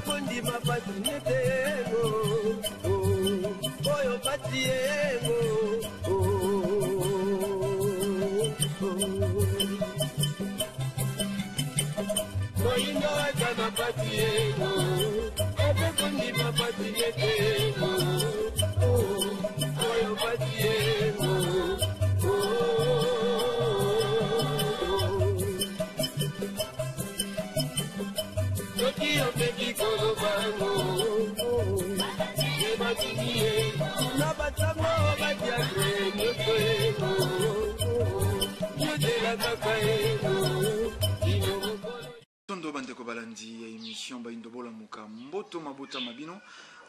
kondima pasi nete yengo oyo pasi yengo. Moyindo aza na pasi yengo, aza kondima pasi nete yengo oyo pasi yengo. Soki omeki kolobango ebatiki ye na basango badiakre nyonso yengo yozela kaka yengo. Tondo bandeko balandi ya emission Bayindo Bolamuka, mboto mabota ma bino,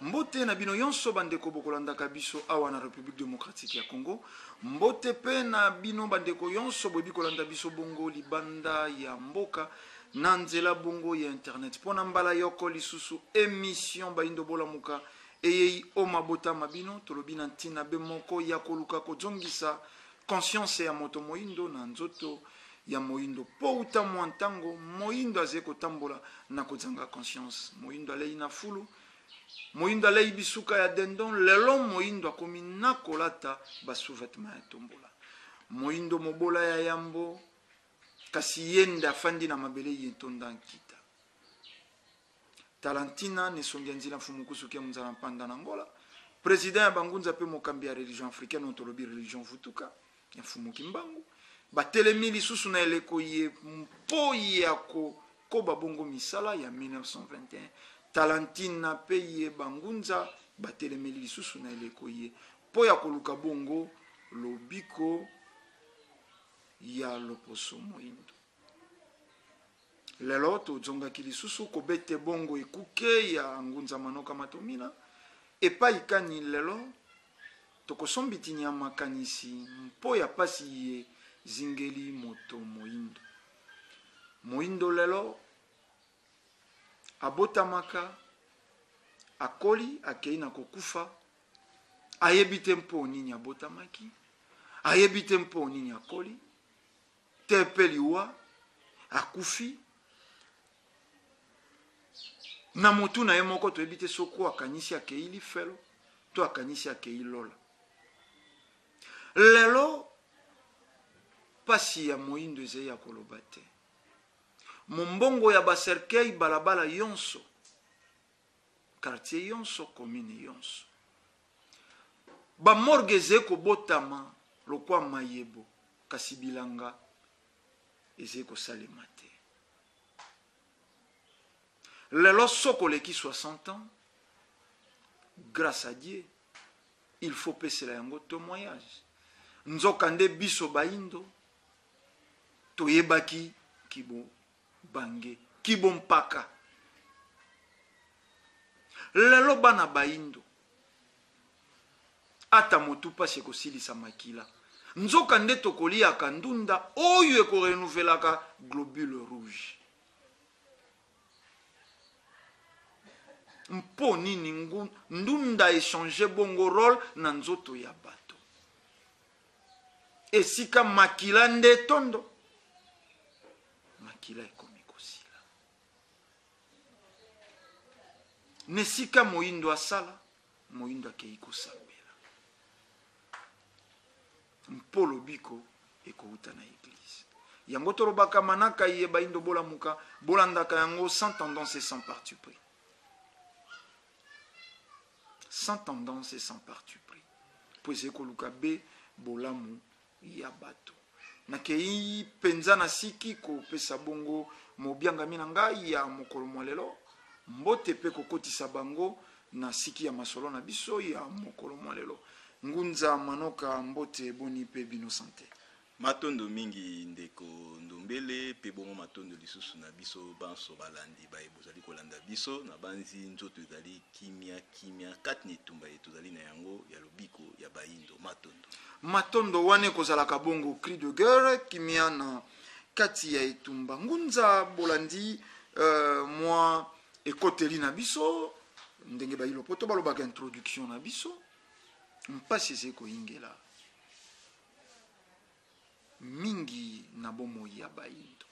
mbote na bino yonso bandeko bokolandaka biso awa na Republique Democratique ya Congo, mbote pe na bino bandeko yonso boyebi kolanda biso bongo libanda ya mboka na nzela bongo ya internet. Mpo na mbala yoko lisusu emission Bayindo Bolamuka eyei o mabota ma bino, tolobi na ntina be moko ya koluka kozongisa conscience ya moto moyindo na nzoto ya moyindo, po uta mwa ntango moyindo azali kotambola na kozanga conscience. Moyindo alei na fulu, moyindo alei bisuka ya dendon, lelo moyindo akomi na kolata ba sous-vêtements ya tombola. Moyindo mobola ya yambo, kasi ye nde afandi na mabele ye ntonda nkita. Tala ntina n'esongi ya nzila Mfumu Kusu Kia Munzala Mpanda na Angola, president ya bangunza pe mokambi ya religion africaine oyo tolobi religion Vutuka ya Mfumu Kimbangu, batelemi lisusu na eleko ye mpo ya kokoba bongo misala ya 1921. Tala ntina pe ye bangunza batelemeli lisusu na eleko ye mpo ya koluka bongo lobiko ya loposo moindo. Lelo tozongaki lisusu kobete bongo ekuke ya Ngunza Manoka Matomina, epai kani lelo tokosombitinya makanisi mpo ya pasi iye zingeli moto moindo. Moindo lelo abotamaka, akoli, akei na kokufa, ayebi te mpo nini abotamaki, ayebi te mpo nini akoli, te mpe liwa, akufi na motu na ye moko, toyebi te soko akanisi akei lifelo to akanisi akei lola. Lelo pasi ya moindo ezali ya koloba te. Mombongo ya ba cercueil balabala yonso, quartier yonso, commune yonso, ba morgue ezali kobotama lokwa mayebo, kasi bilanga ezali kosalema te. Lelo soki oleki 60 ans, grâce à Dieu, il faut pesela yango témoignage. Nzoka nde biso bayindo toyebaki kibo bange kibo mpaka. Lelo bana bayindo ata motu pasi ekosilisa makila, nzoka nde tokoliaka ndunda oyo ekorenouvelaka globule rouge. Mpo nini ndunda echange bongo role na nzoto ya bato? Esika makila nde etondo, makila ekomi kosila. Nesika moyindo asala, moyindo akei kosambela mpo lobiko ekouta na eglise. Yango tolobaka manaka ye bayindo bolamuka, bolandaka yango sans tendance et sans parti pris. Sans tendance et sans parti pris. Po ezali koluka be bolamu ya bato. Nakei mpenza na siki kopesa bongo mobiangami na ngai ya mokolo mwa lelo mbote mpe kokotisa bango na siki ya masolo na biso ya mokolo mwa lelo. Ngunza Manoka, mbote, boni mpe bino sante? Matondo mingi ndeko Ndombele, pe bongo matondo lisusu na biso banso balandi baye bozali kolanda biso. Nabanzi nzoto ezali kimia kimia kati na etumba ye tozali na yango ya lobiko ya bayindo. Matondo. Matondo wana ekozalaka bongo cri de guerre, kimia na kati ya etumba. Ngunza, bolandi mwa ekoteli na biso ndenge bayi lopoto balobaka introduction na biso, mpasi ezali koyingela mingi na bomoi ya bayindo.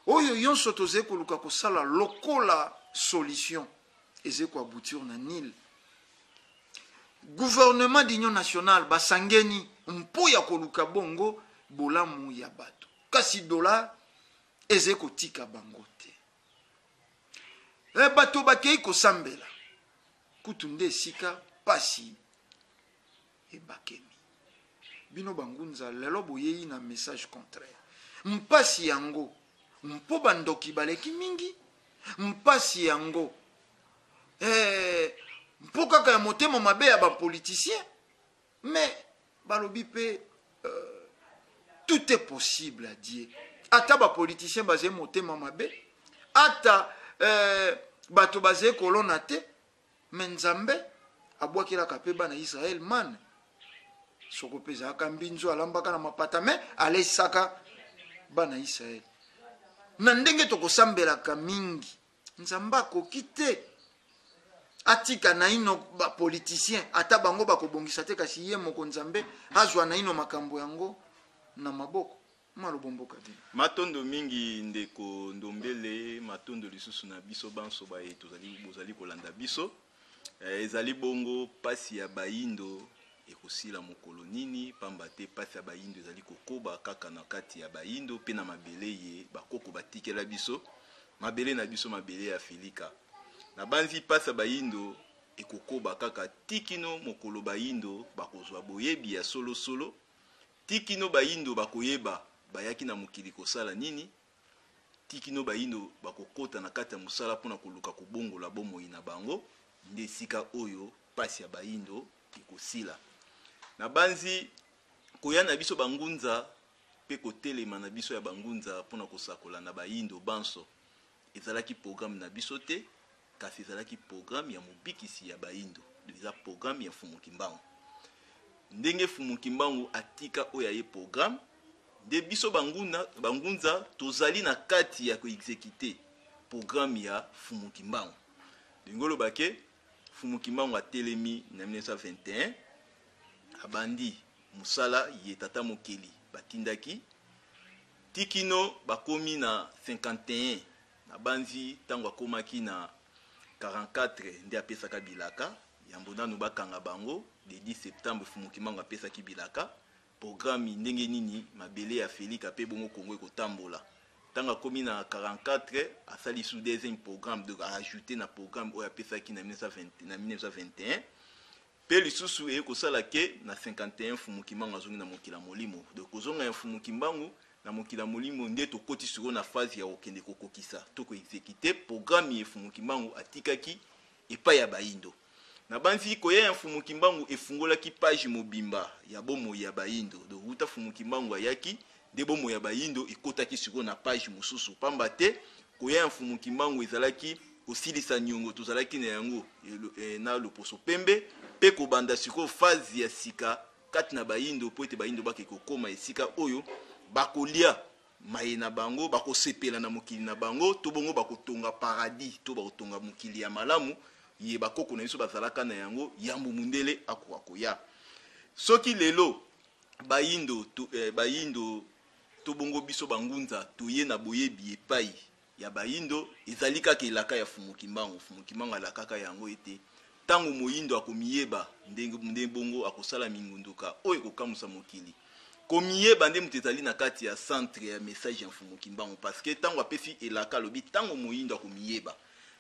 Oyo yonso tozali koluka kosala lokola solution ezali ko aboutir na nil. Gouvernement d'union nationale basangeni mpo ya koluka bongo bolamu ya bato, kasi dollar ezali kotika bango te. E, bato bakei kosambela kutu nde esika pasi ebakemi. Bino bangunza lelo boyei na message contraire. Mpasi yango mpo bandoki baleki mingi, mpasi yango eh, mpo kaka ya motema mabe ya bapoliticien. Mais balobi mpe tout est possible à Dieu. Ata bapoliticien bazali motema mabe, ata bato bazali kolona te, mais Nzambe abwakelaka mpe bana Israël mane. Soko mpe ezalaka mbinzo alambaka na mapata, mais alesaka bana Israël. Na ndenge tokosambelaka mingi, Nzambe akoki te atika naino bapoliticien, ata bango bakobongisa te, kasi ye moko Nzambe azwa naino makambo yango na maboko. Malobo mboka bino. Matondo mingi ndeko Ndombele, matondo lisusu na biso banso baye tozali bozali kolanda biso. Ezali bongo pasi ya bayindo ekosila mokolo nini, pamba te pasi ya bayindo ezali kokoba kaka na kati ya bayindo pe na mabele ye bakoko batikela biso, mabele na biso, mabele ya Afilika. Nabanzi pasi ya bayindo ekokoba kaka ti kino mokolo bayindo bakozwa boyebi ya solo solo, ti kino bayindo bakoyeba bayaki na mokili kosala nini, ti kino bayindo bakokota na kati ya mosala mpo na koluka kobongola bomoi na bango, nde esika oyo pasi ya bayindo ekosila. Nabanzi koya na biso bangunza mpe kotelema na biso ya bangunza mpo na kosakola na bayindo banso ezalaki programme na biso te, kasi ezalaki programme ya mobikisi ya bayindo, eza programme ya Mfumu Kimbangu. Ndenge Mfumu Kimbangu atika oyo aye programme, nde biso bangunza tozali na kati ya koexécuter programme ya Mfumu Kimbangu. Ndenge olobake Mfumu Kimbangu atelemi na 1921, abandi mosala ye tata mokeli batindaki tikino bakomi na 51. Nabanzi ntango akomaki na 44 nde apesaka bilaka yambo nanu bakanga bango. Le 10 septembre Mfumu Kimbangu apesaki bilaka programme ndenge nini mabele ya Felika pe bongo Congo ekotambola. Ntango akomi na 44 asali sous deuxième programme, donc aajouté na programme oyo apesaki na 1921, pe lisusu eye kosala ke na 51 Mfumu Kimbangu azongi na mokili ya molimo. Donc kozonga ya Mfumu Kimbangu na mokili ya molimo nde tokoti sikoyo na phase ya kokende kokokisa to koexécuter programme ye Mfumu Kimbangu atikaki epai ya bayindo. Nabanzi koya ya Mfumu Kimbangu efungolaki page mobimba ya bomoi ya bayindo. Donc wuta Mfumu Kimbangu ayaki nde bomoi ya bayindo ekotaki sikoyo na page mosusu, pamba te koya ya Mfumu Kimbangu ezalaki kosilisa niongo tozalaki na yango na loposo pembe, pe kobanda sikoyo phase ya sika kati na bayindo, po ete bayindo bake kokoma esika oyo bakolia maye na bango, bakosepela na mokili na bango, to bongo bakotonga paradis to bakotonga mokili ya malamu ye bakoko na biso bazalaka na yango yambo mundele akoka koya. Soki lelo bayindo to, bayindo to bongo biso bangunza toye na boyebi epai ya bayindo, ezali kaka elaka ya Mfumu Kimbangu. Mfumu Kimbangu alakaka yango ete ntango moyindo akomiyeba ndenge bongo akosala mingunduka oyo ekokamwisa mokili. Komiyeba nde moto ezali na kati ya centre ya message ya Mfumu Kimbangu, parce que ntango apesi elaka alobi ntango moyindo akomiyeba.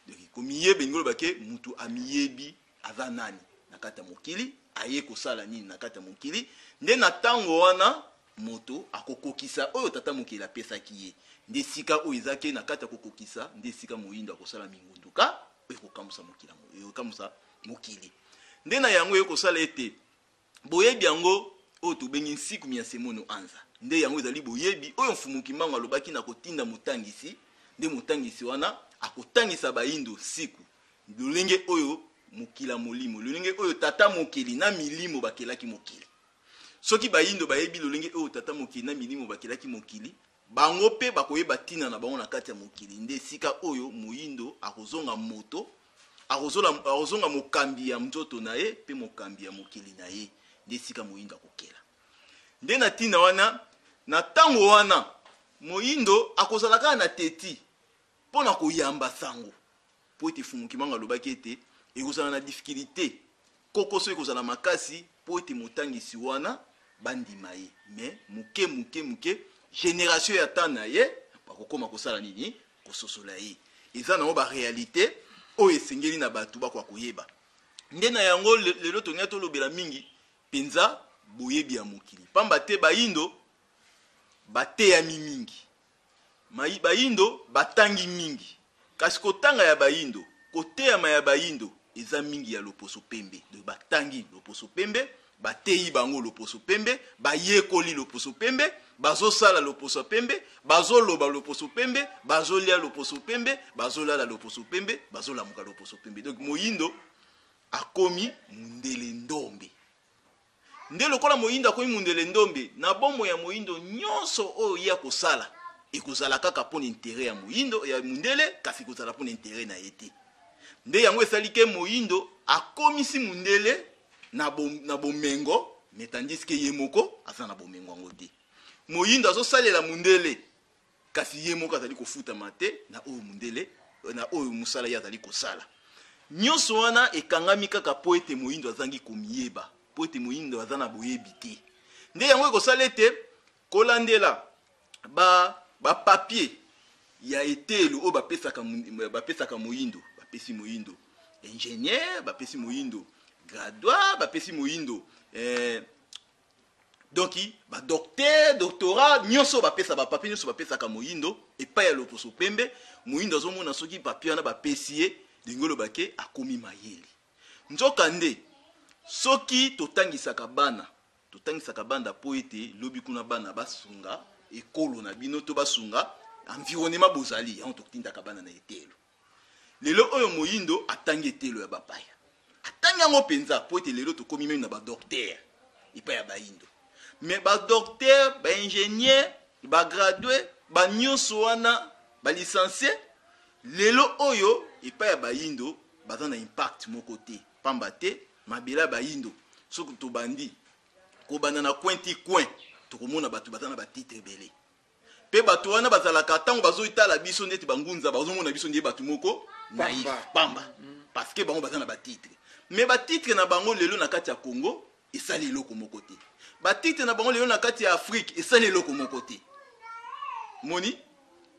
Donc komiyeba elingi oloba ke motu amiyebi aza nani na kati ya mokili, aye kosala nini na kati ya mokili, nde na ntango wana moto akokokisa oyo tata mokili apesaki ye. Nde esika oyo eza ke na kati ya kokokisa nde esika moyindo akosala mingunduka oyo ekokamwisa mokili, ekokamwisa mokili. Nde na yango ekosala ete boyebi yango oyo tobengi nsiku ya semono anza, nde yango ezali boyebi oyo Mfumu Kimbangu alobaki na kotinda motangisi. Nde motangisi wana akotangisa bayindo siku lolenge oyo mokili ya molimo, lolenge oyo tata mokili na milimo bakelaki mokili. Soki bayindo bayebi lolenge oyo tata mokili na milimo bakelaki mokili, bango mpe bakoyeba ntina na bango na kati ya mokili. Nde esika oyo moyindo akozonga moto, akozonga mokambi ya nzoto na ye mpe mokambi ya mokili na ye. Nde esika moyindo akokela. Nde na ntina wana, na ntango wana Moyindo akozala kaka na teti mpo na koyamba sango, mpo ete Fumu Kimbangu alobaki ete ekozala na difficulite, kokoso ekozala makasi mpo ete motangisi wana bandima ye, mais moke moke moke generation ya temps na ye bakokoma kosala nini? Kososola ye. Eza nango ba realite oyo esengeli na batu bakoka koyeba. Nde na yango lelo tolingai tolobela mingi penza boyebi ya mokili, pamba te bayindo bateyami mingi, bayindo batangi mingi, kasi kotanga ya bayindo, koteyama ya bayindo eza mingi ya loposo pembe. Donc batangi loposo pembe, bateyi bango loposo pembe, bayekoli loposo pembe, bazosala loposo pembe, bazoloba loposo pembe, bazolia loposo pembe, bazolala loposo pembe, bazolamuka loposo pembe. Donc moyindo akomi mundele ndombe. Nde lokola moyindo akomi mundele ndombe, na bomoi ya moyindo nyonso oyo ye akosala ekozala kaka mpo na interet ya moyindo, ya mundele, kasi ekozala mpo na interet na ye te. Nde yango esali ke moyindo akomisi mundele na, bo, na bomengo, mais tandis que ye moko aza na bomengo yango te. Moyindo azosalela mundele, kasi ye moko azali kofutama te na oyo mundele, na oyo mosala ye azali kosala. Nyonso wana ekangami kaka mpo ete moyindo azangi komiyeba, mpo ete moyindo aza na boyebi te. Nde yango ekosala ete kolandela ba ba papier ya eteyelo oyo bapesaka bapesaka moyindo, bapesi moyindo ingénieur, bapesi moyindo graduat, bapesi moyindo eh, donc ba docteur, doctorat, nyonso bapesa ba papier nyonso bapesaka moyindo epai ya loposo pembe. Moyindo azomona soki papier wana bapesi ye, lingi oloba ke akomi mayele. Nzoka nde soki totangisaka bana, totangisaka bana mpo ete lobi kuna bana basunga ekolo na bino to basunga environnement bozali, yango totindaka bana na eteyelo. Lelo oyo moyindo atangi eteyelo ya bapaya, atangi yango mpenza mpo ete lelo tokomi meme na ba docteur epai ya bayindo. Mais ba docteur, ba ingénieur, ba gradué, ba nyonso wana, ba licencié, lelo oyo epai ya bayindo baza na impact moko te, pamba te mabele ya bayindo soki tobandi kobanda na coin ti coin, tokomona bato baza na ba titre ebele. Pe bato wana bazalaka tango bazotala biso ndeti bangunza, bazomona biso nde bato moko naïf, pamba, parce que bango baza na ba titre. Mais ba titre na bango lelo na kati ya Congo esali eloko moko te. Ba titre na bango lelo na kati ya Afrique esali eloko moko te. Moni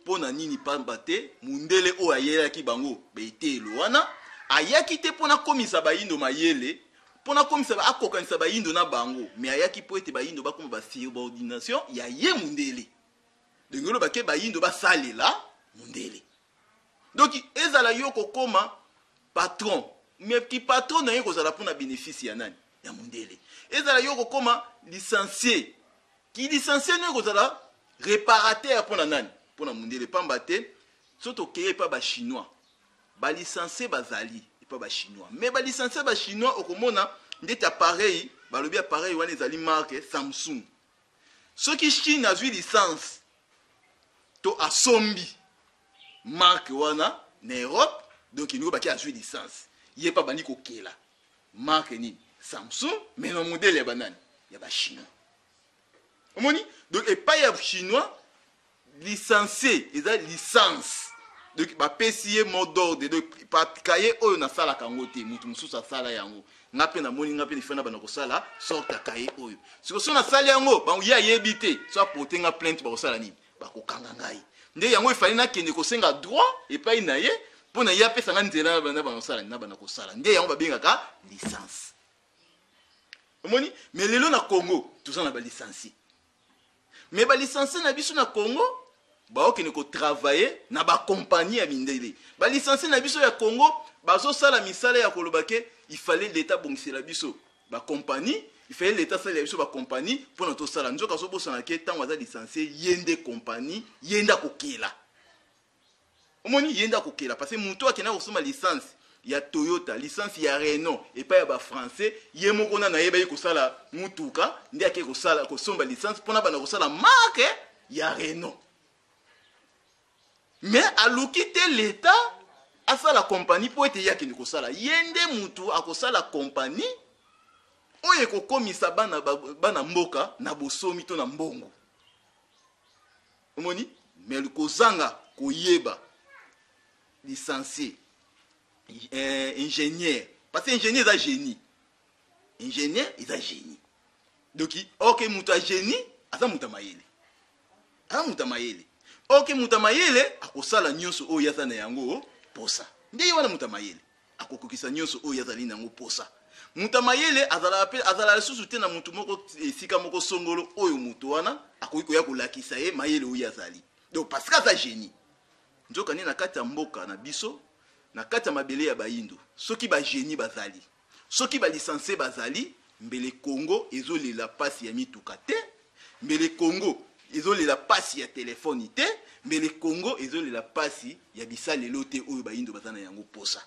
mpo na nini? Pamba te mundele oyo ayelaki bango ba eteyelo wana ayaki te mpo na komisa bayindo mayele, mpo na komisa akokanisa bayindo na bango, mais ayaki mpo ete bayindo bakoma ba subordination ya ye mundele. Donc oloba ke bayindo basalela mundele. Donc ezala yo kokoma patron, mais ki patron na ye kozala mpo na bénéfice ya nani? Ya mundele. Ezala yo kokoma licencié, ki licencié no ekozala réparateur mpo na nani? Mpo na mundele. Pamba te so tokeye epa ba chinois, ba licencié bazali epa ba chinois, mais ba licencié ba chinois okomona ndeti appareil, balobi appareil wana ezali marque Samsung. Soki Chine azwi licence to asombi marque wana na Europe, donc elingi baki azwi licence, ye pa bandi kokela marque nini? Samsung, mais na modèle ya banani? Ya ba chinois. Omoni? Donc epai ya chinois licencié eza licence, donc bapesi ye mot d'ordre. Donc kaye oyo nasalaka yango te, moto mosusu asala yango, nga mpe namoni nga mpe nifai na banda kosala sorte ya kaye oyo. Siko so nasali yango, bango ye ayebi te, so aporte nga plainte, bakosala nini? Bakokanga ngai. Nde yango efali nakende kosenga droit epai na ye mpo na ye apesa nga nzela na banda kosala, na banda kosala. Nde yango babengaka licence. Omoni? Mais lelo na Congo toza na ba licencié, mais ba licencié na biso na Congo baokende kotravailler na bakompagnie ya mindele. Ba licencié na biso ya Congo bazosala misala ya koloba ke il fallait l'État bongisela biso bakompagnie, il fallait l'État asalela biso bakompagnie mpona tosala. Nzoka azobosana ke ntango aza licencié, ye nde kompagnie, ye nde akokela. Omoni, ye nde akokela, parce que moto akenda kosomba licence ya Toyota, licence ya Renault epai ya bafrançais, ye moko nano ayebaki kosala mutuka, nde ake kosala kosomba licence mpona banda kosala marque ya Renault. Mais aluki te l'État asala compagnie mpo ete ye akende kosala, ye nde mutu akosala compagnie oyo ekokomisa bana, bana mboka na bosomi to na mbongo. Omoni, mais kozanga koyeba licencié, ingénieur, parce que ingénieur eza génie, ingénieur eza génie. Donc ok, moto ya génie aza moto ya mayele, aza moto ya mayele. Ok, moto ya mayele akosala nyonso oyo aza na yango posa. Nde ye wana moto ya mayele akokokisa nyonso oyo azali na yango posa. Moto ya mayele azalaka mpe azalaka lisusu te na motu moko esika moko songolo oyo moto wana akoki koya kolakisa ye mayele oyo azali. Donc parce que aza génie. Nzoka nde na kati ya mboka na biso, na kati ya mabele ya Bayindo, soki bagénie bazali, soki balicencié bazali, mbele Congo ezolela pasi ya mituka te, mbele Congo ezolela pasi ya telefone te, mbele Congo ezolela pasi ya bisalelo te oyo Bayindo baza na yango posa.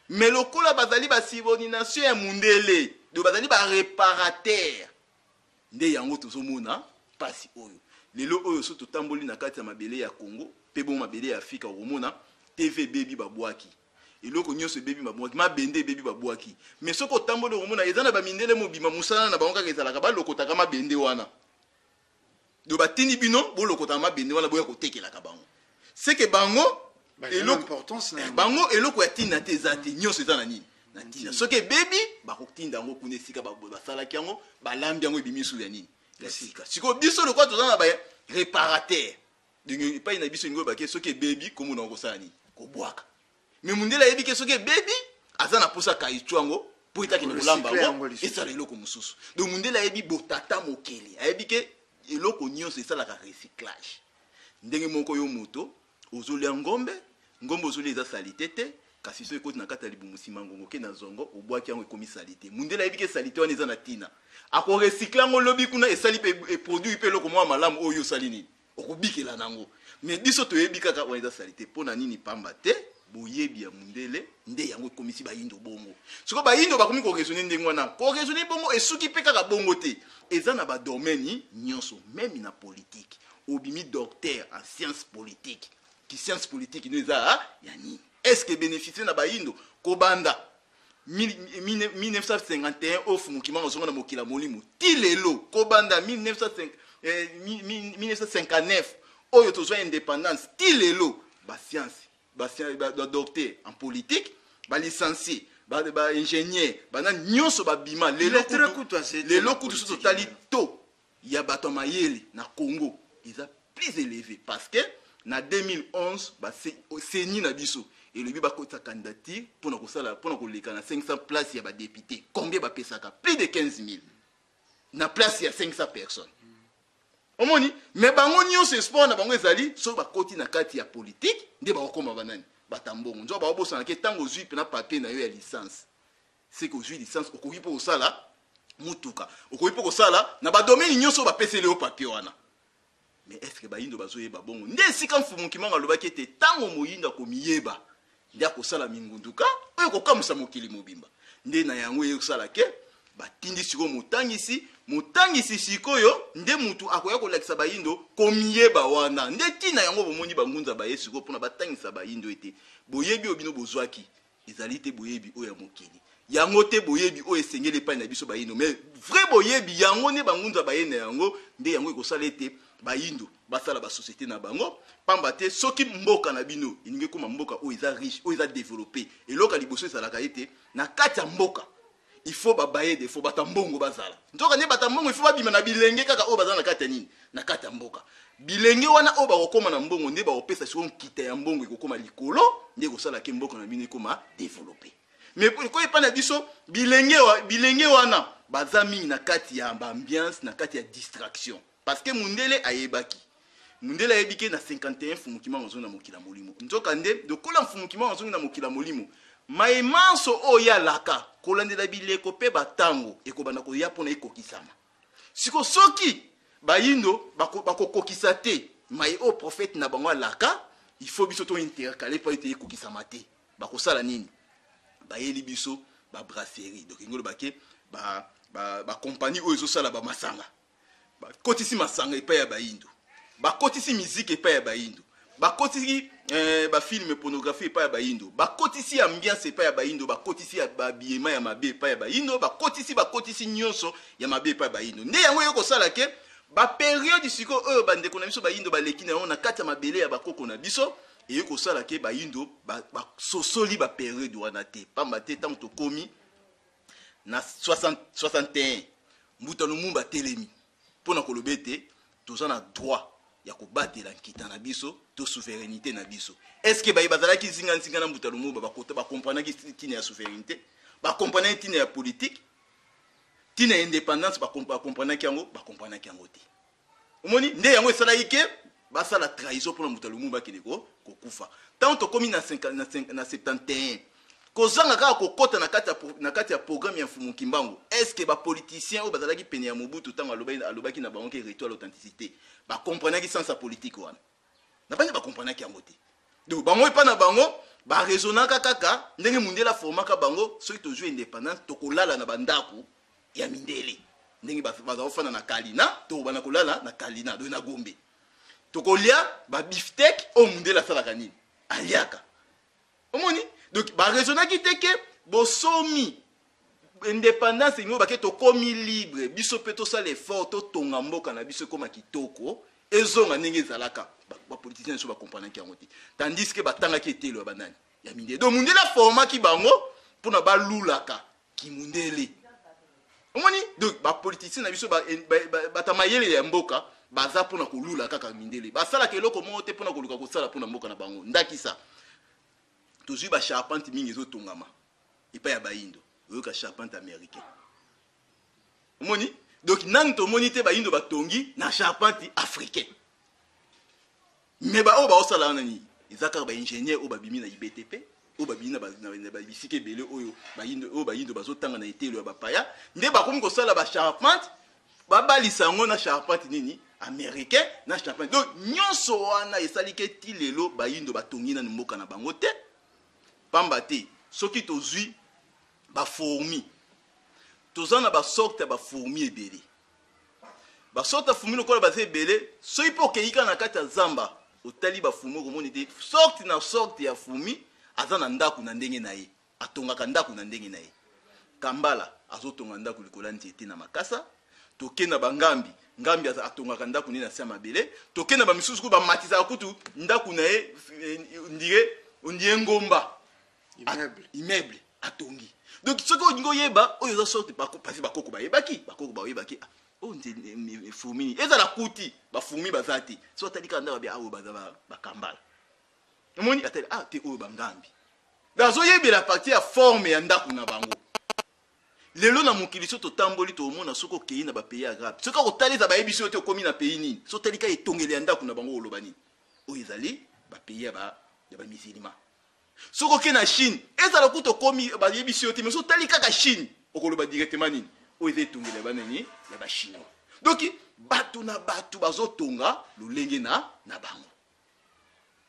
Mais lokola bazali basubordination ya mundele, donc bazali baréparateur, nde yango tozomona pasi oyo lelo oyo. So totamboli na kati ya mabele ya Congo mpe bongo mabele ya Afrika, okomona TV ebebi, babwaki. Eloko nyonso ebebi, babwaki. Mabende ebebi, babwaki. Mais soki otamboli, okomona eza na bamindele mobima, mosala na bango kaka ezalaka balokotaka mabende wana. Do batindi bino bolokotaka mabende wana, boya kotekelaka bango. Seke bango bango eloko ya ntina te eza te. Nyonso eza na nini? Na ntina. Soki ebebi, bakotinda yango kuna esika basalaki yango, balambi yango, ebimi lisusu ya nini? Ya sika. Sikoyo biso lokola toza na baréparateur, donc epai na biso elingi oyebake soki ebebi, komona yango kosala nini? Kobwaka. Mais mundele ayebi ke soki ebebi, aza na mposa kaitu yango mpo etakende kolamba yango, esala eloko mosusu. Donc mundele ayebi botata mokeli, ayebi ke eloko nyonso esalaka recyclage. Ndenge moko yo moto ozolia ngombe, ngombe ozolia eza saleté te, kasi so ekoti na kati ya libumu, nsima ngongo oke na zongo, obwaki yango, ekomi saleté. Mundele ayebi ke saleté wana eza na ntina, akorecycle yango lobi kuna, esali mpe eproduire mpe eloko mwa malamu oyo osali nini, okobikela nango. Mais biso toyebi kaka wana eza saleté. Mpo na nini? Pamba te boyebi ya mundele nde yango ekomisi Bayindo bongo. Sikoyo Bayindo bakomi koraisonner ndenge wana. Koraisonner bongo esuki mpe kaka bongo te, eza na badomaine nyonso, même na politique. Obimi docteur en science politique, ki science politique no eza ya nini? Est ce que bénéficie na Bayindo? Kobanda 1951 oyo Fumu Kimbangu azonga na mokili ya molimo ti lelo, kobanda 1959 oyo tozwa indépendance ti lelo, bascience, badocteur en politique, balicencié, baingénieur, bana nyonso babima. Lelo kutu so totali taux ya bato ya mayele na Congo eza plus élevé, parce que na 2011 CENI na biso elobi bakotisa candidature mpona kosala, mpona koleka na 500 place ya badéputé. Combien bapesaka? Plus de 15 000 na place ya 500 personnes. Omoni, mais bango nyonso espoir na bango ezali soki bakoti na kati ya politique nde bakokóma banani, batambongo. Nzoka bakobosanaka ntango ozwi mpena papier na yo ya licence, seke ozwi licence, okoki mpo kosala mutuka, okoki mpo kosala na badomaine nyonso oyo bapeseli yo papier wana. Mais est ce que Bayindo bazoyeba bongo? Nde esika Mfumu Kimbangu alobaki ete ntango moyindo akomiyeba, nde akosala mingunduka oyo kokamwisa mokili mobimba. Nde na yango eye kosala ke batindi sikoyo motangisi. Motangisi sikoyo nde mutu akoya kolakisa Bayindo komiyeba wana. Nde ntina yango bomoni bangunza baye sikoyo mpona batangisa Bayindo ete boyebi oyo bino bozwaki ezali te boyebi oyo ya mokili, yango te boyebi oyo esengeli epai na biso Bayindo. Mais vrai boyebi yango nde bangunza baye na yango, nde yango ekosala ete Bayindo basala basociété na bango. Pamba te soki mboka na bino elingi ekóma mboka oyo eza riche, oyo eza développé, eloko ya liboso ezalaka ete na kati ya mboka il faut babaye de faut bato mbongo bazala. Nzoka nde bato mbongo il faut babima na bilenge kaka oyo baza na kati ya nini, na kati ya mboka. Bilenge wana oyo bakokóma na mbongo nde bakopesa sikoyo nkita ya mbongo, ekokóma likolo, nde ekosalaka mboka na bino ekóma développé. Mais ko epai na biso bilenge, bilenge wana baza mingi na kati ya baambiance, na kati ya distraction, parce que mundele ayebaki, mundele ayebi ke na 51 Mfumu Kimbangu azongi na mokili ya molimo. Nzoka nde lokola Mfumu Kimbangu azongi na mokili ya molimo, maemanso oyo alaka kolandela bileko mpe batango ekobanda koya mpona ekokisama. Siko soki Bayindo bakokokisa bako te maye oyo prophète na bango alaka, il faut biso tointercale mpo ete ekokisama te. Bakosala nini? Bayeli biso babrasserie, donc engi olobake bacompagnie oyo ezosala bamasanga. Bakotisi masanga epai ya Bayindo, bakotisi miziki epai ya Bayindo, bakotisi bafilm pornographie epai ya Bayindo, bakotisi ambiance epai ya Bayindo, bakotisi babiyema ya mabe epai ya Bayindo, bakotisi nyonso ya mabe epai ya Bayindo. Nde yango eye kosala ke Baperiode sikoyo oyo bandeko na biso bayindo baleki na yango na kati ya mabele ya bakoko na biso, eye kosala ke bayindo basosoli ba baperiode wana te. Pamba te ntango tokomi na 60, 61, Mbuta Lumumba atelemi mpo na koloba ete toza na droit ya kobatela nkita na biso to souveraineté na biso. Est ce que baye bazalaki zinga-nzinga na Mbuta Lumumba bakomprenaki ntina ya souveraineté, bakomprenaki ntina ya politique, ntina ya indépendance? Bakomprenaki yango? Bakomprenaki yango te. Omoni nde yango esalaki ke basala trahison mpona Mbuta Lumumba akende kokufa. Ntango tokomi na 71, kozanga kaka kokɔta na kati ya programme ya Mfumu Kimbangu, est ce que bapoliticien oyo bazalaki pene ya Mobutu, ntango alobaki na bango ke retour à l'authenticité, bakomprenaki sens ya politique wana? Na bani bakomprenaki yango te. Donc bango, epa na bango, baraisonnaka kaka ndenge mundele aformaka bango: soki tozwi indépendance, tokolala na bandako ya mindele. Ndenge baza kofanda na Kalina, tokobanda kolala na Kalina, donc na Gombe tokolia babifteck oyo mundele asalaka nini, aliaka. Omoni, donc baraisonnaki te ke bosomi, indépendance elingi bake tokomi libre, biso mpe tosala effort, totonga mboka na biso ekóma kitoko, ezonga ndenge ezalaka. Bapoliticien biso bakomprenaki yango te, tandis ke batangaki etelo ya banani? Ya mindele. Donc mundele aformaki bango mpona balulaka kimundele. Omoni, donc bapoliticien na biso, bato mayele ya mboka, baza mpona kolula kaka mindele. Basalaka eloko moko te mpona koluka kosala mpona mboka na bango. Ndakisa, tozwi bacharpente mingi ezotongama epai ya bayindo. Oyoka charpente américain, omoni. Donc nani tomoni te bayindo batongi na charpente africain? Me baoyo baosala wana nini? Eza kaka baingénieur oyo babimi na IBTP, oyo babimi na bisika ebele oyo bayindo bazotanga na etelo ya bapaya, nde bakomi kosala bacharpente, babalisa yango na charpente nini? Américain, na charpente. Donc nyonso wana esali ke ti lelo bayindo batongi nanu mboka na bango te. Pamba te soki tozwi bafourmi, toza na basorte ya bafourmi ebele. Basorte ya fourmi lokola baza ebele, soki mpe okei kaka na kati ya zamba, otali bafourmi, okomoni te sorte na sorte ya fourmi aza na ndako na ndenge na ye, atongaka ndako na ndenge na ye. Kambala azotonga ndako likolo ya nzete na makasa. Toke na bangambi, ngambi atongaka ndako nde na se ya mabele. Toke na bamisusu kutu bamatisaka kutu ndako na ye ondire ngomba. Immeuble. Immeuble atongi. Donc soki olingi oyeba oyo eza sorte, parce bakoko bayebaki, bakoko bayebaki oyo nze fourmi nini ezala kuti. Bafourmi baza te. So atali kaka ndako, abe aoyo baza bakambala. Omoni, atali, ah te, oyo bangambi. Donc azoyebela partie ya forme ya ndako na bango. Lelo na mokili, so totamboli, tomona soki okei na bapays arabe, soki akotali eza bayebi so te okomi na pays nini, so otali kaka etongeli ya ndako na bango, oloba nini? Oyo ezali bapays ya bamusulman. Soki okei na Chine, ezala kuta okomi, bayebisi yo te, mais so otali kaka Chine, okoloba directement nini? Oyo eza etongeli ya banani? Ya bachinois. Donc bato na bato bazotonga lolenge na bango,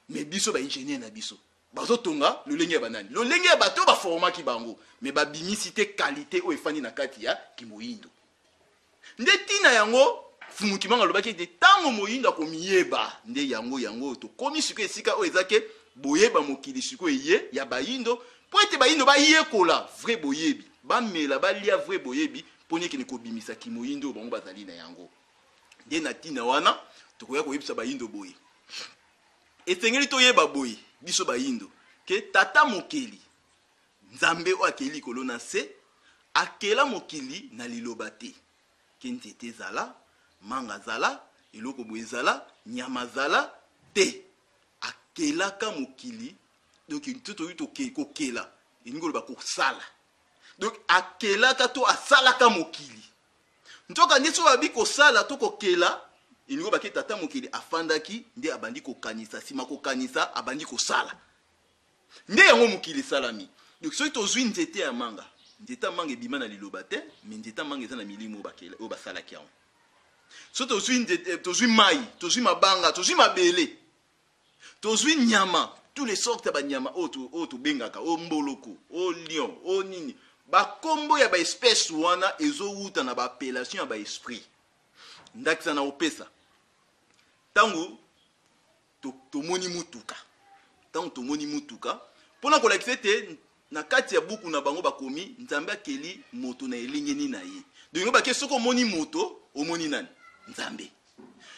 mais biso baingénieur na biso bazotonga lolenge ya banani? Lolenge ya bato oyo baformaki bango, mais babimisi te qualité oyo efandi na kati ya kimoyindo. Nde ntina yango Fumu Kimbangu alobaki ete ntango moyindo akomiyeba, nde yango oyo tokomi sikoyo esika oyo eza ke boyeba mokili sikoyo eye ya bayindo, mpo ete bayindo bayekola vrai boyebi, bamela, balia vrai boyebi, mponi ekende kobimisa kimoyindo oyo bango bazali na yango. Nde na ntina wana tokoya koyebisa bayindo boye: esengeli toyeba boye, biso bayindo, ke tata mokeli, Nzambe oyo akeli likolo na se, akela mokili na liloba te ke nzete ezala, manga zala, eloko boye ezala, nyama zala te. Akelaka mokili, donc to toyi kokela elingi koloba kosala. Donc akelaka to asalaka mokili. Nzoka nde soki babi kosala to kokela, elingi koloba ke tata mokili afandaki nde abandi kokanisa, nsima kokanisa abandi kosala, nde yango mokili esalami. Donc soki tozwi nzete ya manga, nzete ya manga ebima na liloba te, mais nzete ya manga eza na milimo oyo basalaki yango. So tozwi nzete, tozwi mai, tozwi mabanga, tozwi mabele, tozwi nyama, tous les sortes ya banyama oyo tobengaka, oyo mboloko, oyo lion, oyo nini, bakombo ya baespèce wana ezowuta na baappellation ya baesprit. Ndakisa na kopesa, ntango tomoni mutuka, ntango tomoni mutuka, mpona kolakisa ete na kati ya buku na bango bakomi Nzambe akeli moto na elengeni na ye. Donc bake soki omoni moto, omoni nani? Nzambe.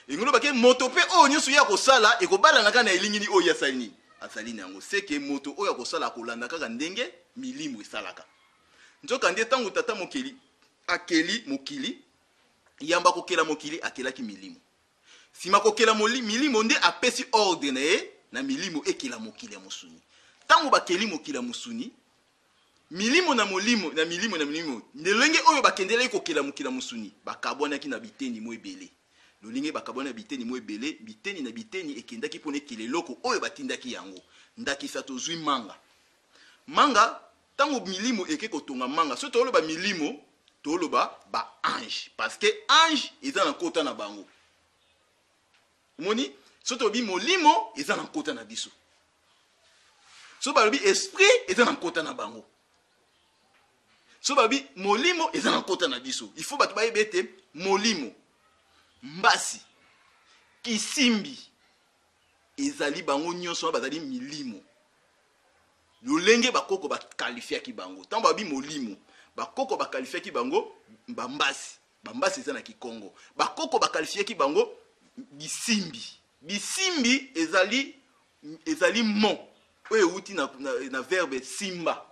Elingi koloba ke moto mpe oyo nyonso ye akosala ekobalana kaka na elingini oyo ye asali nini? Azali na yango. Seke moto oyo akosala akolanda kaka ndenge milimo esalaka. Nzokande ntango Tata Mokeli akeli mokili, yambo akokela mokili akelaki milimo. Sima kokela milimo nde apesi ordre na ye na milimo ekela mokili ya mosuni. Ntango bakeli mokili ya mosuni, milimo na molimo na milimo na milimo, lolenge oyo bakendelaki kokela mokili ya mosuni, bakabwanaki na biteni mwa ebele. Lolenge bakabwani na biteni mwa ebele, biteni na biteni ekendaki mpo na ekela eloko oyo batindaki yango. Ndakisa tozwi manga. Manga, ntango milimo eke kotonga manga, soki toloba milimo, toloba ba ange, parce que ange eza na nkota na bango. Omoni, soki tolobi molimo eza na nkota na biso, soki balobi esprit eza na nkota na bango, soki balobi molimo eza na nkota na biso. Il faut bato bayeba ete molimo, mbasi, kisimbi ezali bango nyonso wana bazali milimo. Lolenge bakoko bakalifiaki bango, ntango balobi molimo, bakoko bakalifiaki bango bambasi. Bambasi eza na Kikongo. Bakoko bakalifiaki bango bisimbi. Bisimbi ezali mot oyo euti na verbe simba.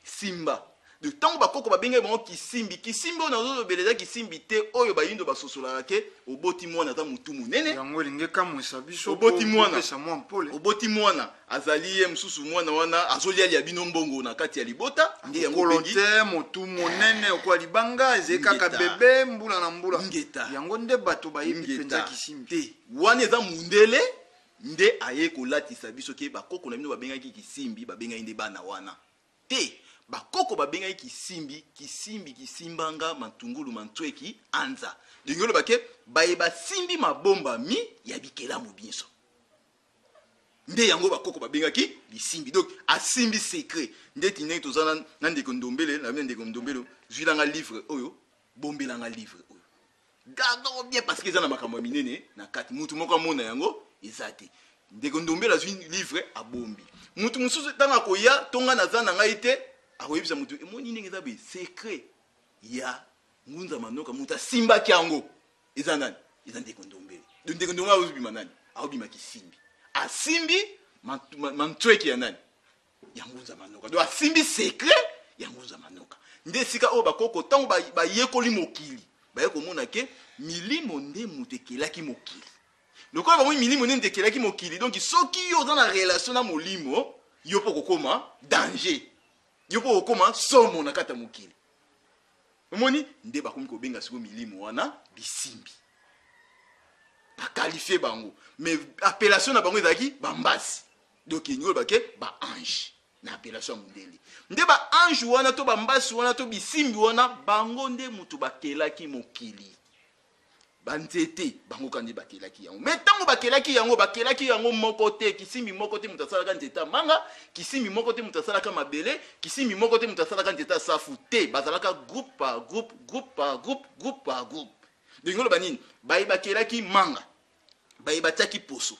Simba. De ntango bakoko babengaki bango kisimbi, kisimbi oyo nazolobela eza kisimbi te oyo bayindo basosolaka ke oboti mwana aza motu monene. Yango elingi ekamwisa biso Oboti po mwana. kopesa mwa mpole. Oboti mwana azali ye mosusu, mwana wana azolialia bino mbongo na kati ya libota, nde yango Kolo obengi te motu monene okoya libanga ezali kaka Ngeta. bebe mbula na mbula. Ngeta. Yango nde bato bayebi Ngeta. mpenza kisimbi te. Wana eza mundele nde aye kolatisa biso ke bakoko na bino babengaki kisimbi, babengaki nde bana wana te. Bakoko babengaki kisimbi, kisimbi, kisimbanga, mantungulu, mantweki, anza. Ndenge oloba ke baye basimbi mabombami ya bikelamu binso, nde yango bakoko babengaki bisimbi. Donc asimbi secret. Ndeti ndenge toza na ndeko Ndombele, na bino ndeko Ndombele, zwilanga livre oyo, bombelanga livre oyo, gardons bien parce que eza na makambo ya minene na kati, mutu moko amona yango eza te. Ndeko Ndombele azwi livre abombi, mutu mosusu ntango akoya tonga naza na ngai te, akoyebisa mutu emoni ndenge eza boye, secret ya Ngunza Manoka, mutu asimbaki yango eza nani? Eza ndeko Ndombele. Donc ndeko Ndombele azobima nani? Aobima kisimbi. Asimbi mantweki ya nani? Ya Ngunza Manoka. Donc asimbi secret ya Ngunza Manoka. Nde esika oyo bakoko ntango bayekoli mokili, baye komona ke milimo nde moto ekelaki mokili. Lokola bango milimo nde moto ekelaki mokili, donc soki yo oza na relation na molimo, yo mpo kokoma danger, yo mpo kokoma somo na kati ya mokili. Omoni nde bakomi kobenga sikoyo milimo wana bisimbi, bakalifie bango, mais appellation na bango ezalaki bambasi. Donc elingi koloba ke ba ange na appellation ya mondele. Nde ba ange wana to bambasi wana to bisimbi wana, bango nde moto bakelaki mokili. Banzete bango kaka nde bakelaki yango. Mais ntango bakelaki yango, bakelaki yango moko te, kisimbi moko te moto asalaka nzete ya manga, kisimbi moko te moto asalaka mabele, kisimbi moko te moto asalaka nzete ya safu te. Bazalaka groupe par groupe, groupe par groupe, groupe par groupe. Ndenge oloba nini, baye bakelaki manga, baye batiaki poso,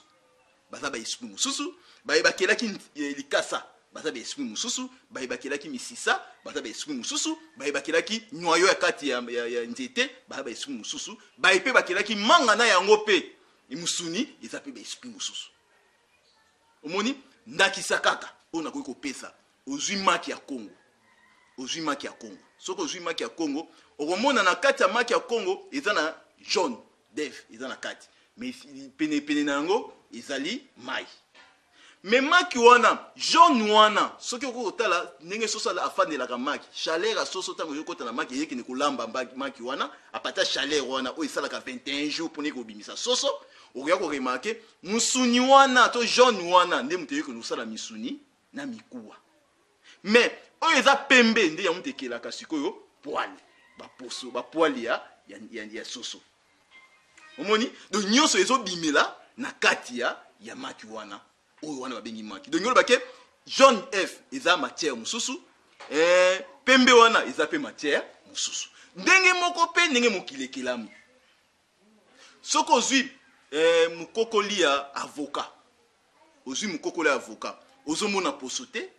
baza ba esprit mosusu, baye bakelaki likasa, baza ba esprit mosusu, baye bakelaki misisa, baza ba esprit mosusu, baye bakelaki noyau ya kati ya nzete, baza ba esprit mosusu, baye pe bakelaki manga na yango pe musuni, eza pe ba esprit mosusu. Omoni ndakisa kaka oyo nakoki kopesa, ozwi maki ya Congo, ozwi maki ya Congo. Soki ozwi maki ya Congo, okomona na kati ya maki ya Congo eza na jaune dev eza na kati, mais pene pene na yango ezali mai. Mais maki wana jaune wana, soki okoki kotala ndenge soso afandelaka maki, chaleur ya soso ntango ezokota na maki, eyekende kolamba maki wana, apata chaleur wana oyo esalaka 21 jours mpona ekobimisa soso. Okoya koremarke musuni wana to jaune wana nde moto eyekende kosala misuni na mikuwa. Mais oyo eza pembe nde yango moto ekelaka sikoyo poile, baposo, bapoile ya soso. Omoni, donc nyonso ezobimela na kati ya maki wana, oyo wana babengi maki. Donc nyolo bake jaune F eza matière mosusu, pembe wana eza pe matière mosusu. Ndenge moko pe ndenge mokili ekelami. Soki ozwi mokokoli ya avocat, ozwi mokokoli ya avocat, ozomona poso te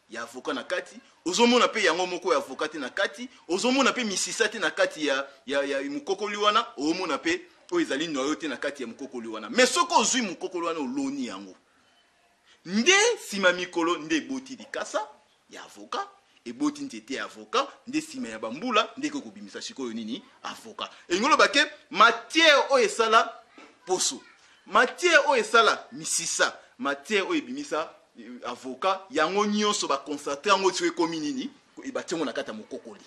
ya avocat na kati, Ozomona mpe yango moko ya avocat te na kati, ozomona mpe misisa te na kati ya mokokoli wana, ozomona mpe oyo ezali noyau te na kati ya mokokoli wana. Mais soki ozwi mokokoli wana, oloni yango, nde nsima mikolo nde eboti likasa ya avocat, eboti nzete ya avocat, nde nsima ya bambula nde ekoki kobimisa sikoyo nini? Avocat. Elingi oloba ke matière oyo esala poso, matière oyo esala misisa, matière oyo ebimisa avocat, yango nyonso baconcentre yango soki ekomi nini, batie yango na kati ya mokokoli.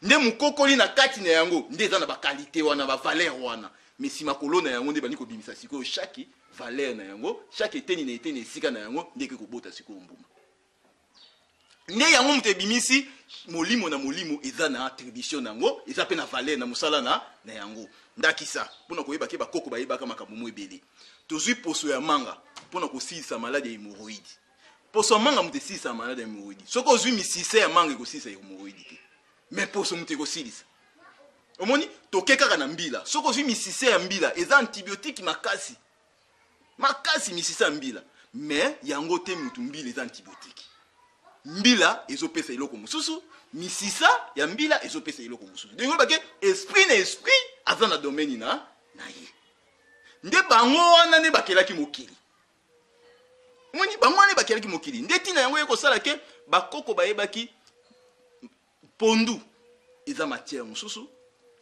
Nde mokokoli na kati na yango nde eza na baqualité wana, bavaleur wana. Mais nsima kolona yango nde bandi kobimisa sikoyo chaque valeur na yango, chaque eteni na eteni esika na yango, nde ekoki kobota sikoyo mbuma. Nde yango moto ebimisi molimo na molimo eza na attribution na yango, eza mpe na valeur na mosala na yango. Ndakisa, mpona koyeba ke bakoko bayebaka makambo mo ebele, tozwi poso ya manga mpona kosilisa maladie ya hémorroïde. Poso ya manga moto esilisa maladie ya hémorroïde. Soki ozwi misisa ya manga, ekosilisa hémorroïde te, mais poso moto ekosilisa. Omoni, toke kaka na mbila. Soki ozwi misisa ya mbila, eza antibiotique makasi makasi, misisa ya mbila. Mais yango te mutu mbila eza antibiotique. Mbila ezopesa eloko mosusu, misisa ya mbila ezopesa eloko mosusu. Ndenge olobake, esprit na esprit aza na domaine na ye. Nde bango wana nde bakelaki mokili. Omoni, bango wana nde bakelaki mokili. Nde ntina yango ye kosala ke bakoko bayebaki pondu eza matière mosusu,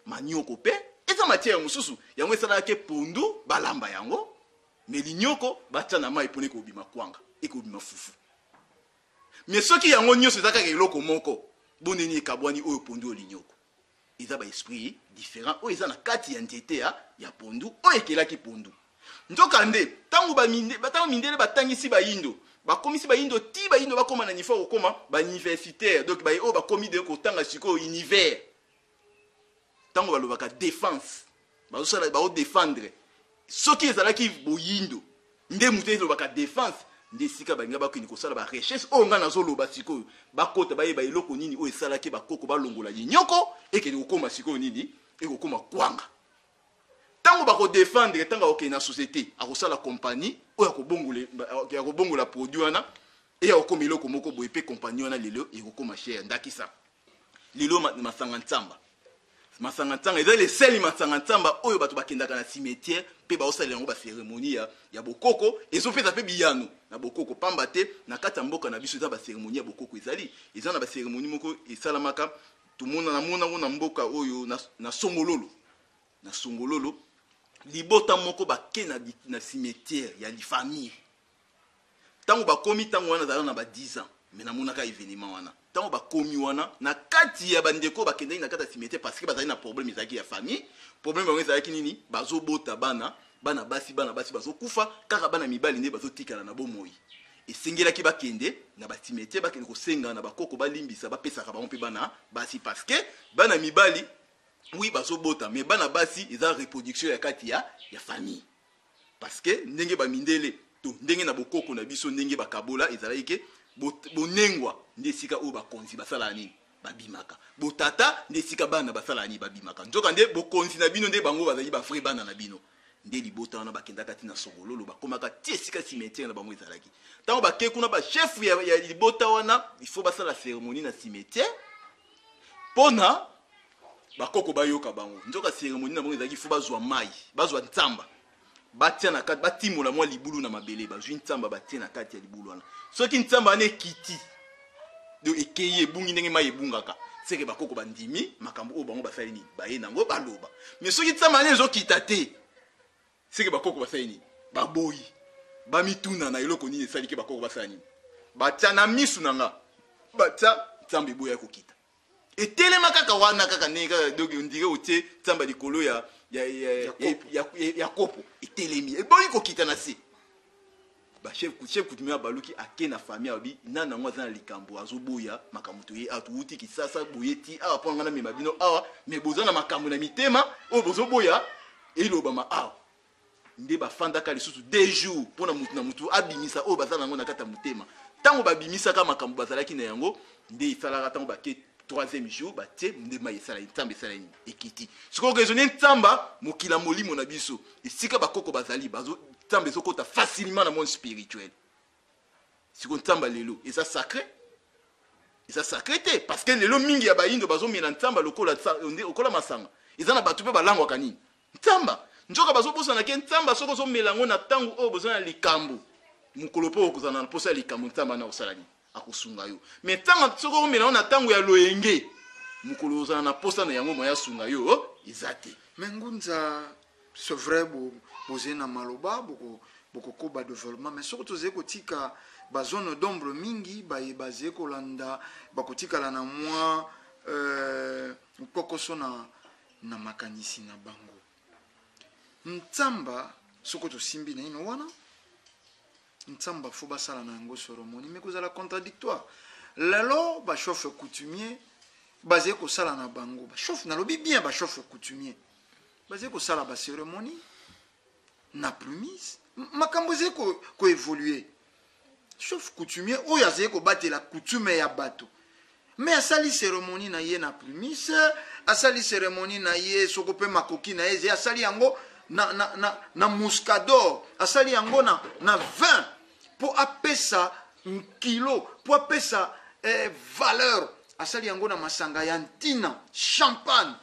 manioko mpe eza matière mosusu. Yango esalaka ke pondu balamba yango, mais linyoko batia na mai mpona ekobima kwanga, ekobima fufu. Mais soki yango nyonso eza kaka eloko moko, boneni ekabwani? Oyo pondu, oyo linyoko, eza baesprit différent oyo eza na kati ya nzete ya pondu oyo ekelaki pondu. Nzoka nde ntango mindele batangisi bayindo, bakomisi bayindo ti bayindo bakóma na niveau ya kokóma bauniversitaire, donc baye oyo bakomi de kotanga sikoyo univers, ntango balobaka défense, bazosala baodéfendre. Soki ezalaki boyindo nde moto elobaka défense, nde esika balinga bakende kosala barecherche oyo ngai nazoloba sikoyo, bakota bayeba eloko nini oyo esalaki bakoko balongola linyoko, ekende kokóma sikoyo nini? Ekokóma kwanga. Ntango bakodéfendre, ntango akokende na société, akosala compagnie oyo akobongola produit wana, eya kokóma eloko moko boye, mpe compagnie wana lelo ekokóma cher. Ndakisa, lelo masanga ntsamba, masanga ntsanga eza leseli. Masanga ntsamba oyo bato bakendaka na cimetière mpe baosalela yango bacérémonie ya bokoko, ezopesa mpe biyano na bokoko. Pamba te na kati ya mboka na biso eza bacérémonie ya bokoko, ezali eza na bacérémonie moko esalamaka. Tomona, namonango na mboka oyo na Songololo. Na Songololo, libota moko bake na cimetière ya famille. Ntango bakomi, ntango wana azalaka na ba 10 ans, mais namonaka événement wana. Ntango bakomi wana, na kati ya bandeko bakendaki na kati ya cimetière parce que bazali na problème, ezalaki ya famille. Problème bango ezalaki nini? Bazobota bana, bana basi, bana basi bazokufa kaka, bana mibali nde bazotikala na bomoi. Esengelaki bakende na bacimetière, bakende kosenga na bakoko balimbisa, bapesaka bango mpe bana basi, parce que bana mibali, oui, bazobota, mais bana basi eza reproduction ya kati ya famille. Parce que ndenge bamindele to ndenge na bokoko na biso, ndenge bakabola, ezalaki ke bonengwa nde esika oyo bakonzi basalaka nini? Babimaka. Botata nde esika bana basalaka nini? Babimaka. Nzoka nde bokonzi na bino nde bango bazali bavrai bana na bino. Nde libota wana bakendaka ti na Songololo, bakomaka ti esika cimetière na bango ezalaki. Ntango bake kuna, bachef ya libota wana, il faut basala cérémonie na cimetière mpona bakoko bayoka bango. Nzoka cérémonie na bango ezalaki, faut bazwa mai, bazwa ntsamba, batia na kati, batimola mwa libulu na mabele, bazwi ntsamba, batie na kati ya libulu wana. Soki ntsamba wana ekiti, donc ekei, ebungi ndenge mai ebungaka, seke bakoko bandimi makambo oyo bango basali nini, baye nango baloba. Mais soki ntsamba wana ezokita te, seke bakoko basali nini? Baboyi. Bamituna na eloko nini esaliki bakoko basala nini? Batia na misu na nga, batia ntsamba, eboya kokita, etelema kaka wana, kaka ndenge kaka, donc on dirait otie ntsamba likolo ya kopo, etelemi, eboyi kokita na se. Bachef, chef coutumier abaluki, ake na famille, alobi: "Nani yango aza na likambo azoboya makambo? Toye awa, towuti Kisasa boye ti awa mpo nga namema bino awa, mais boza na makambo na mitema oyo bozoboya elobama awa." Nde bafandaka lisusu 2 jours mpona mutu na mutu abimisa oyo baza nango na kati ya motema. Ntango babimisaka makambo bazalaki na yango, nde esalaka ntango bake troisième jour, batie nde mai esala, nzambe esala nini? Ekiti. Sikoyo raisonne, nzamba mokili ya molimo na biso, esika bakoko bazali, nzambe ezokota facilement na monde spirituel. Sikoyo nzamba lelo eza sacré. Eza sacré te, parce que lelo mingi ya bayindo bazomela ntsamba lokola, lokola masanga. Eza na bato mpe balangwaka nini? Ntsamba. Nzoka bazobosana ke ntsamba, soki ozomela yango na ntango oyo boza na likambo, mokolo mpe okozala na mposa ya likambo, ntsamba na kosala nini? Akosunga yo. Mais ntango soki omela yango na ntango ya loyenge, mokolo ozala na posa na yango, moya asunga yo eza te. Mais ngunza, c'est vrai, bozali na maloba, bokokoba développement, mais soki tozali kotika bazone d'ombre mingi, baye bazali kolanda bakotikala na mwa nkokoso na makanisi na bango. Ntsamba, soki tosimbi naino wana ntsamba, fo basala na yango cérémonie, mais kozala contradictoire. Lelo bachef coutumier bazali kosala na bango, bachef, nalobi bien, bachef coutumier bazali kosala bacérémonie na plumise. Makambo ezali koévolue. Chef coutumier oyo azali kobatela coutume ya bato, mais asali cérémonie na ye na plumise, asali cérémonie na ye soko mpe makoki na ye ezali, asali yango na muscador, asali yango na vin mpo apesa nkilo, mpo apesa valeur, asali yango na masanga ya ntina, champagne,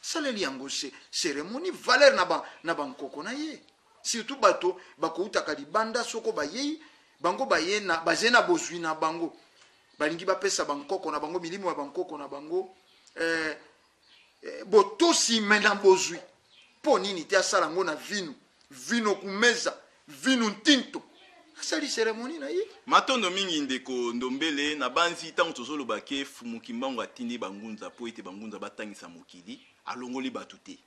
asaleli yango cérémonie, valeur na bankoko na ye. Surtout bato bakoutaka libanda, soko bayei, bango baye na bazali na bozwi na bango, balingi bapesa bankoko na bango, milimo ya bankoko na bango botosi, me na bozwi. Mpo nini te asala yango na vino, vino kumeza, vino ntinto, asali cérémonie na ye? Matondo mingi, ndeko Ndombele. Na banzi ntango tozoloba ke Fumu Kimbangu atindi bangunza mpo ete bangunza batangisa mokili, alongoli bato te,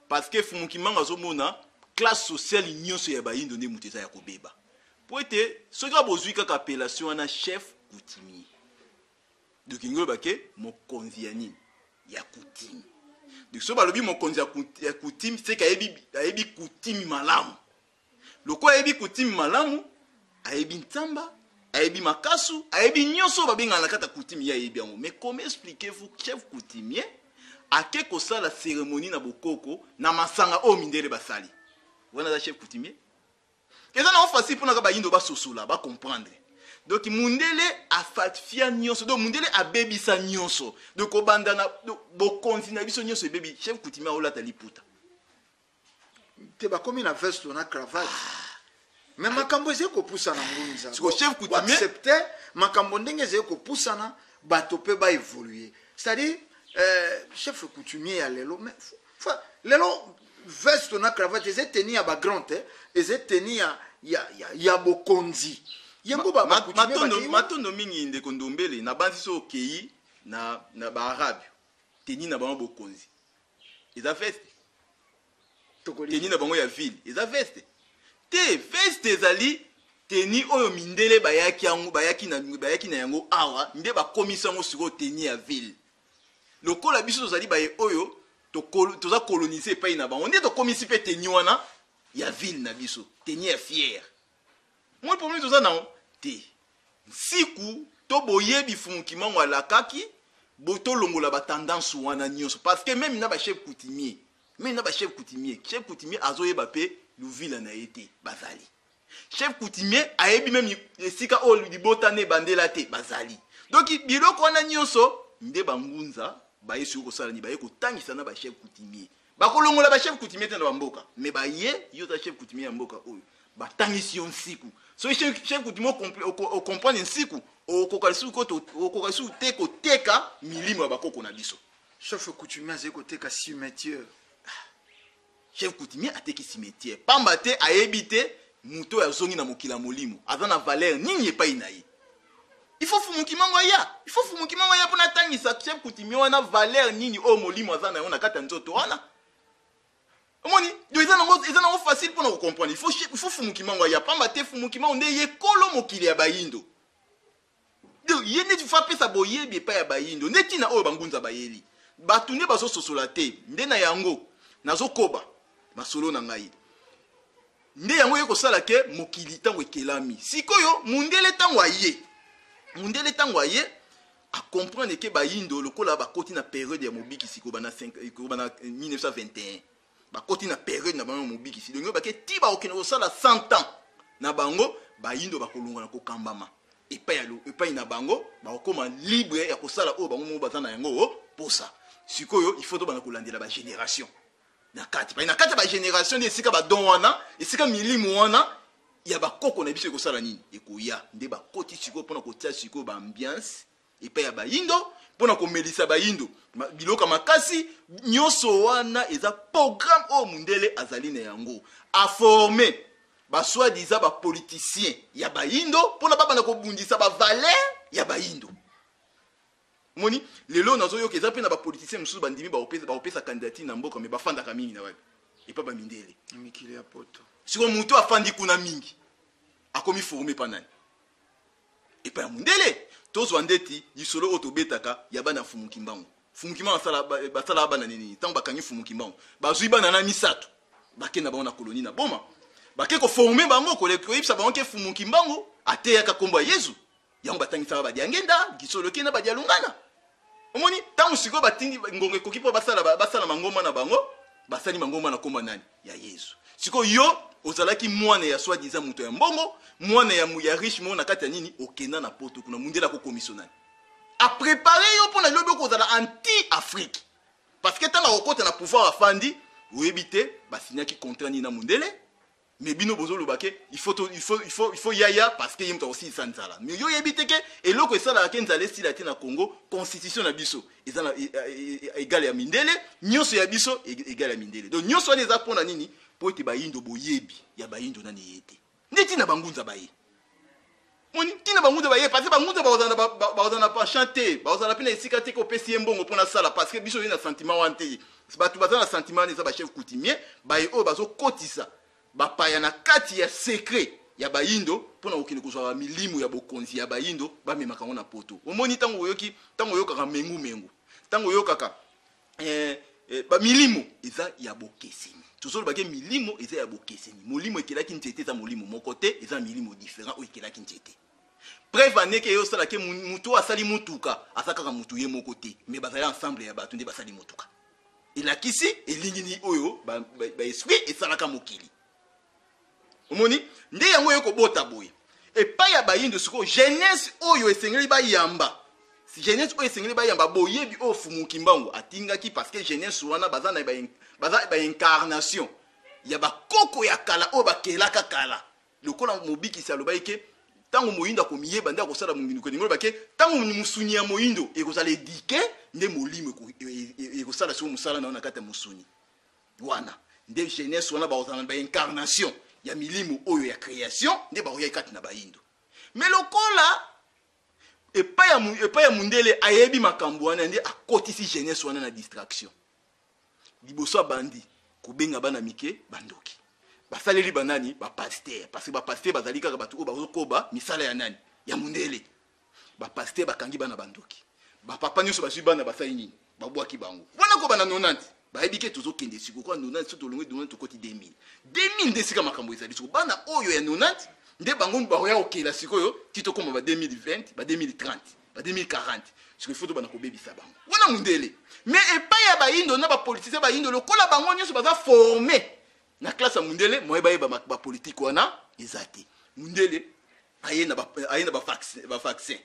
parce que Fumu Kimbangu azomona classe sociale nyonso ya bayindo nde moto eza ya kobeba, mpo ete soki abozwi kaka appellation wana chef coutumier, donc ingi oloba ke mokonzi ya nini? Ya coutume. Donc soki balobi mokonzi ya coutume, seke ayebi coutume malamu. Lokola ayebi coutume malamu, ayebi ntsamba, ayebi makasu, ayebi nyonso oyo babengaka na kati ya coutume, ye ayebi yango. Mais comment expliquez-vous chef coutumier ake kosala cérémonie na bokoko na masanga oyo mindele basali wana? Aza chef coutumier? Eza nango facile mpona kaka bayindo basosola, bacomprendre. Donc mundele afalsifier nyonso, donc mundele abebisa nyonso. Donc kobanda na donc, bokonzi na biso nyonso ebebi. Chef coutumier aolata liputa. Te, bakomi na veste na cravate, mais makambo ezali kopusana, ngunza. Siko chef coutumier- Accepte makambo ndenge ezali kopusana, bato mpe baévolue. C'est-à-dire chef coutumier ya lelo, mais lelo veste na cravate eza tenue ya bagrand te, eza tenue ya bokonzi yango. Bacoutumier Matondo, bakei. Matondo mingi, ndeko Ndombele. Na banzi so okei na baarabe, tenue na bango bokonzi eza veste. Tenue na bango ya ville eza veste te. Veste ezali tenue oyo mindele bayaki yango, bayaki na yango awa, nde bakomisi yango sikoyo tenue ya ville. Lokola biso tozali baye oyo toza colonisé epai na bango, nde tokomisi mpe tenue wana ya ville na biso tenue ya fière. Moi, problème toza nango te, nsiku to boyebi Fumu Kimbangu alakaki bo tolongola batendance wana nyonso, parce que même na bachef coutumier, même na bachef coutumier, chef coutumier azoyeba mpe luvila na ye te. Bazali chef coutumier ayebi même esika oyo libota na ebandela te, bazali. Donc biloko wana nyonso nde bangunza baye sikoyo kosala nini? Baye kotangisa na bachef coutumier. Bakolongola bachef coutumier te na bamboka, mais baye, yo oza chef coutumier ya mboka oyo, batangisi yo nsiku. Soki chef coutumier ocomprendre nsiku, okoka lisusu te koteka milimo ya bakoko na biso. Chef coutumier azali koteka cimetière. Chef coutumier ateki cimetière pamba te ayebi te moto oyo azongi na mokili ya molimo aza na valeur nini epai na ye. Il faut Fumu Kimbangu aya, il faut Fumu Kimbangu aya mpona atangisa chef coutumier wana valeur nini oyo molimo aza na yango na kati ya nzoto wana. Omoni, donc eza nango facile mpona kocomprendre. Il faut Fumu Kimbangu aya, pamba te Fumu Kimbangu nde ye kolo mokili ya bayindo. Donc ye nde fa apesa boyebi epai ya bayindo. Nde ntina oyo bangunza bayeli bato nde bazososola te. Nde na yango nazokoba masolo na ngai. Nde yango ye kosala ke mokili ntango ekelami sikoyo, mundele ntango aye, mundele ntango aye acomprendre ke bayindo lokola bakoti na période ya mobikisi, koba na 1921, bakoti na période na bango ya mobikisi. Donc bake ti bakokende kosala 100 ans na bango, bayindo bakolonga na kokambama. Epai ya epai na bango bakokoma libre ya kosala oyo bango moko baza na yango posa. Sikoyo il faut tobanda kolandela bagénération na kati, pai na kati ya bagénération nde esika badon wana, esika milimo wana ya bakoko na biso ekosala nini, ekoya. Nde bakoti sikoyo mpona kotia sikoyo baambiance epai ya bayindo, mpona komelisa bayindo biloko ya makasi nyonso wana. Eza programme oyo mundele azali na yango, aforme basoi-disant bapoliticien ya bayindo mpona babanda kobundisa bavaleur ya bayindo. Moni lelo nazoyoka eza mpe na bapoliticien mosusu bandimi bakopesa candidature na mboka, me bafandaka mingi na wapi? Epa bamindele. Na mikili ya poto. Sikoyo moto afandi kuna mingi akomi formé epa nani? Epai ya mundele. Tozwa ndeti lisolo oyo tobetaka ya bana Fumu Kimbangu. Fumu Kimbangu basalaka bana nini? Ntango bakangi Fumu Kimbangu, bazwi bana na misato, bake na bango na colonie na Boma, bake koforme bango, koyebisa bango ke Fumu Kimbangu ateyaka nkombo ya Yezu. Yango batangisaka badiangenda gisoloke na badialungana. Omoni ntango sikoyo batindi ngongo ekoki mpo basala mangomba na bango, basali mangomba na nkombo nani? Ya Yesu. Sikoyo yo ozalaki mwana ya soi-disant moto ya mbongo, mwana ya riche moko na kati ya nini, okenda na poto kuna, mundele akokomisa nani? Aprépare yo mpo na lobi okozala anti Afrique, parce que ntango akokota na pouvoir, afandi, oyebi te basignaki contrat nini na mundele. Mais bino bozoloba ke il faut, to, il faut, il faut, il faut yaya, parce que ye moto akosilisa nzala. Mais yo oyebi te ke eloko esalaka ke nzala esila te na Congo, constitution na biso eza na égale ya mindele, nyonso ya biso égale ya mindele. Donc nyonso wana eza mpona nini? Mpo ete bayindo, boyebi ya bayindo nani ye te. Nde ntina bangunza baye, moni ntina bangunza baye, parce que bangunza bakozala na penchant te, bakozala mpe na esika te kopesi ye mbongo mpona sala, parce que biso oye na sentiment wana te. Bato baza na sentiment wana eza bachef coutumier baye oyo bazokotisa bapaya na kati ya secret ya bayindo mpona kokende kozwa bamilimo ya bokonzi ya bayindo, bamemaka yango na poto. Omoni ntango oyoki, ntango oyokaka mengu mengu, ntango oyokaka bamilimo eza ya bokeseni, tozolobake milimo eza ya bokeseni. Molimo ekelaki nzete eza molimo moko te, eza milimo différent oyo ekelaki nzete. Preuve aneke ye osalake mutu oyo asali mutuka aza kaka mutu ye moko te, mais bazali ensemble ya bato nde basali mutuka. Elakisi elingi nini? Oyo baesprit ba esalaka mokili. Omoni nde yango oyo kobota boye epai ya bayindo. Sikoyo jeunesse oyo esengeli bayamba, jeunesse oyo esengeli bayamba boyebi oyo Fumu Kimbangu atingaki, parce que jeunesse wana baza na baza baincarnation ya bakoko ya kala oyo bakelaka kala. Lokola mobikisi alobaki ke ntango moyindo akomiyeba nde akosala mongindu, elingi oloba ke ntango mosuni ya moyindo ekozala éduqué, nde molimo ekosala sikoyo mosala na yo na kati ya mosuni wana. Nde jeunesse wana bakozala na baincarnation ya milimo oyo ya création, nde bakoyai kati na bayindo. Mais lokola epai ya mundele ayebi makambo wana, nde akotisi jeunesse wana na distraction. Liboso abandi kobenga bana mike bandoki, basaleli banani? Bapaster, parce que bapaster bazali kaka bato oyo bazokoba misala ya nani? Ya mundele. Bapaster bakangi bana bandoki, bapapa nyonso bazwi bana, basali nini? Babwaki bango wana. Kobanda 90, bayebi ke tozokende sikoyo kwa 90. So tolongwe 90, tokoti 2000. 2000 nde esika makambo ezali. Siko bana oyo ya 90 nde bango bakoya kokela sikoyo ti tokóma ba 2020, ba 2030, ba 2040. Sikoyo ifo tobanda kobebisa bango wana mundele. Mais epai ya bayindo na bapoliticien bayindo, lokola bango nyonso baza formé na classe ya mundele, moye bayeba bapolitike wana eza te. Mundele aye na bavaccin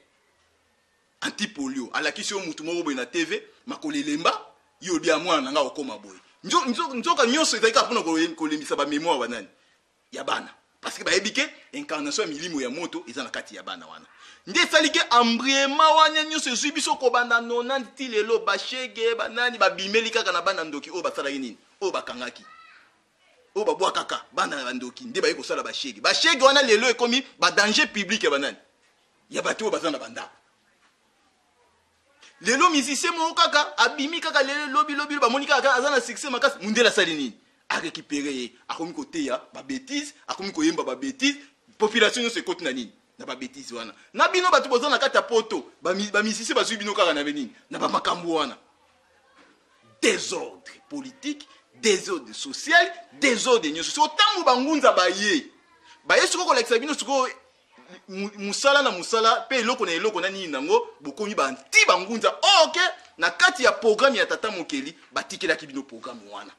antipolio, alakisi yo mutu moko boye na TV, makolo elemba, ye obi ya mwana na nga okóma boye. Nzoka nyonso ezali kaka mpona kolembisa bamémoire banani? Ya bana, parce que bayebi ke incarnation ya milimo ya moto eza na kati ya bana wana. Nde esali ke embriema wana nyonso ezwi biso kobanda 90 ti lelo. Bashege banani babimeli kaka na bana ndoki oyo basalaki nini, oyo bakangaki, oyo babwakaka bana ya bandoki, nde baye kosala bashege. Bashege wana lelo ekomi badanger public ya banani? Ya bato oyo baza na bandako. Lelo musicien moko kaka abimi kaka lelo, lobi lobi bamoni kaka aza na succès makasi, mundele asali nini? Arécupéré ye, akomi koteya babêtise, akomi koyemba babêtise. Population nyonso ekoti na nini? Na babêtise wana. Na bino bato boza na kati ya poto, bamusicien bazwi bino kaka na benini, na bamakambo wana. Désordre politique, désordre social, désordre nyonso. Siko ntango bangunza baye sikoyo kolakisa bino sikoyo mosala na mosala mpe eloko na eloko na nini nango, bokomi banti bangunza. Ok, na kati ya programme ya tata mokeli batikelaki bino programme wana.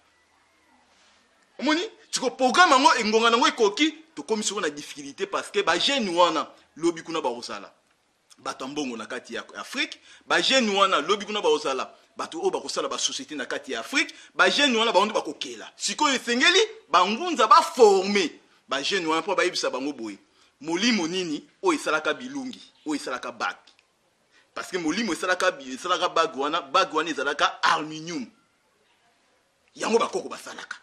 Omoni siko programme yango, engonga nango ekoki, tokomi sikoyo na difficulté, parce que bajeune wana. lobi kuna bakozala bato ya mbongo na kati ya Afrique. Bajeune wana, lobi kuna bakozala bato oyo bakosala basociété na kati ya Afrique. Bajeune wana, bango nde bakokela. Sikoyo esengeli bangunza baforme bajeune wana mpo bayebisa bango boye: molimo nini oyo esalaka bilungi, oyo esalaka bague? Parce que molimo esalaka bague wana, bague wana ezalaka aluminium. Yango bakoko basalaka.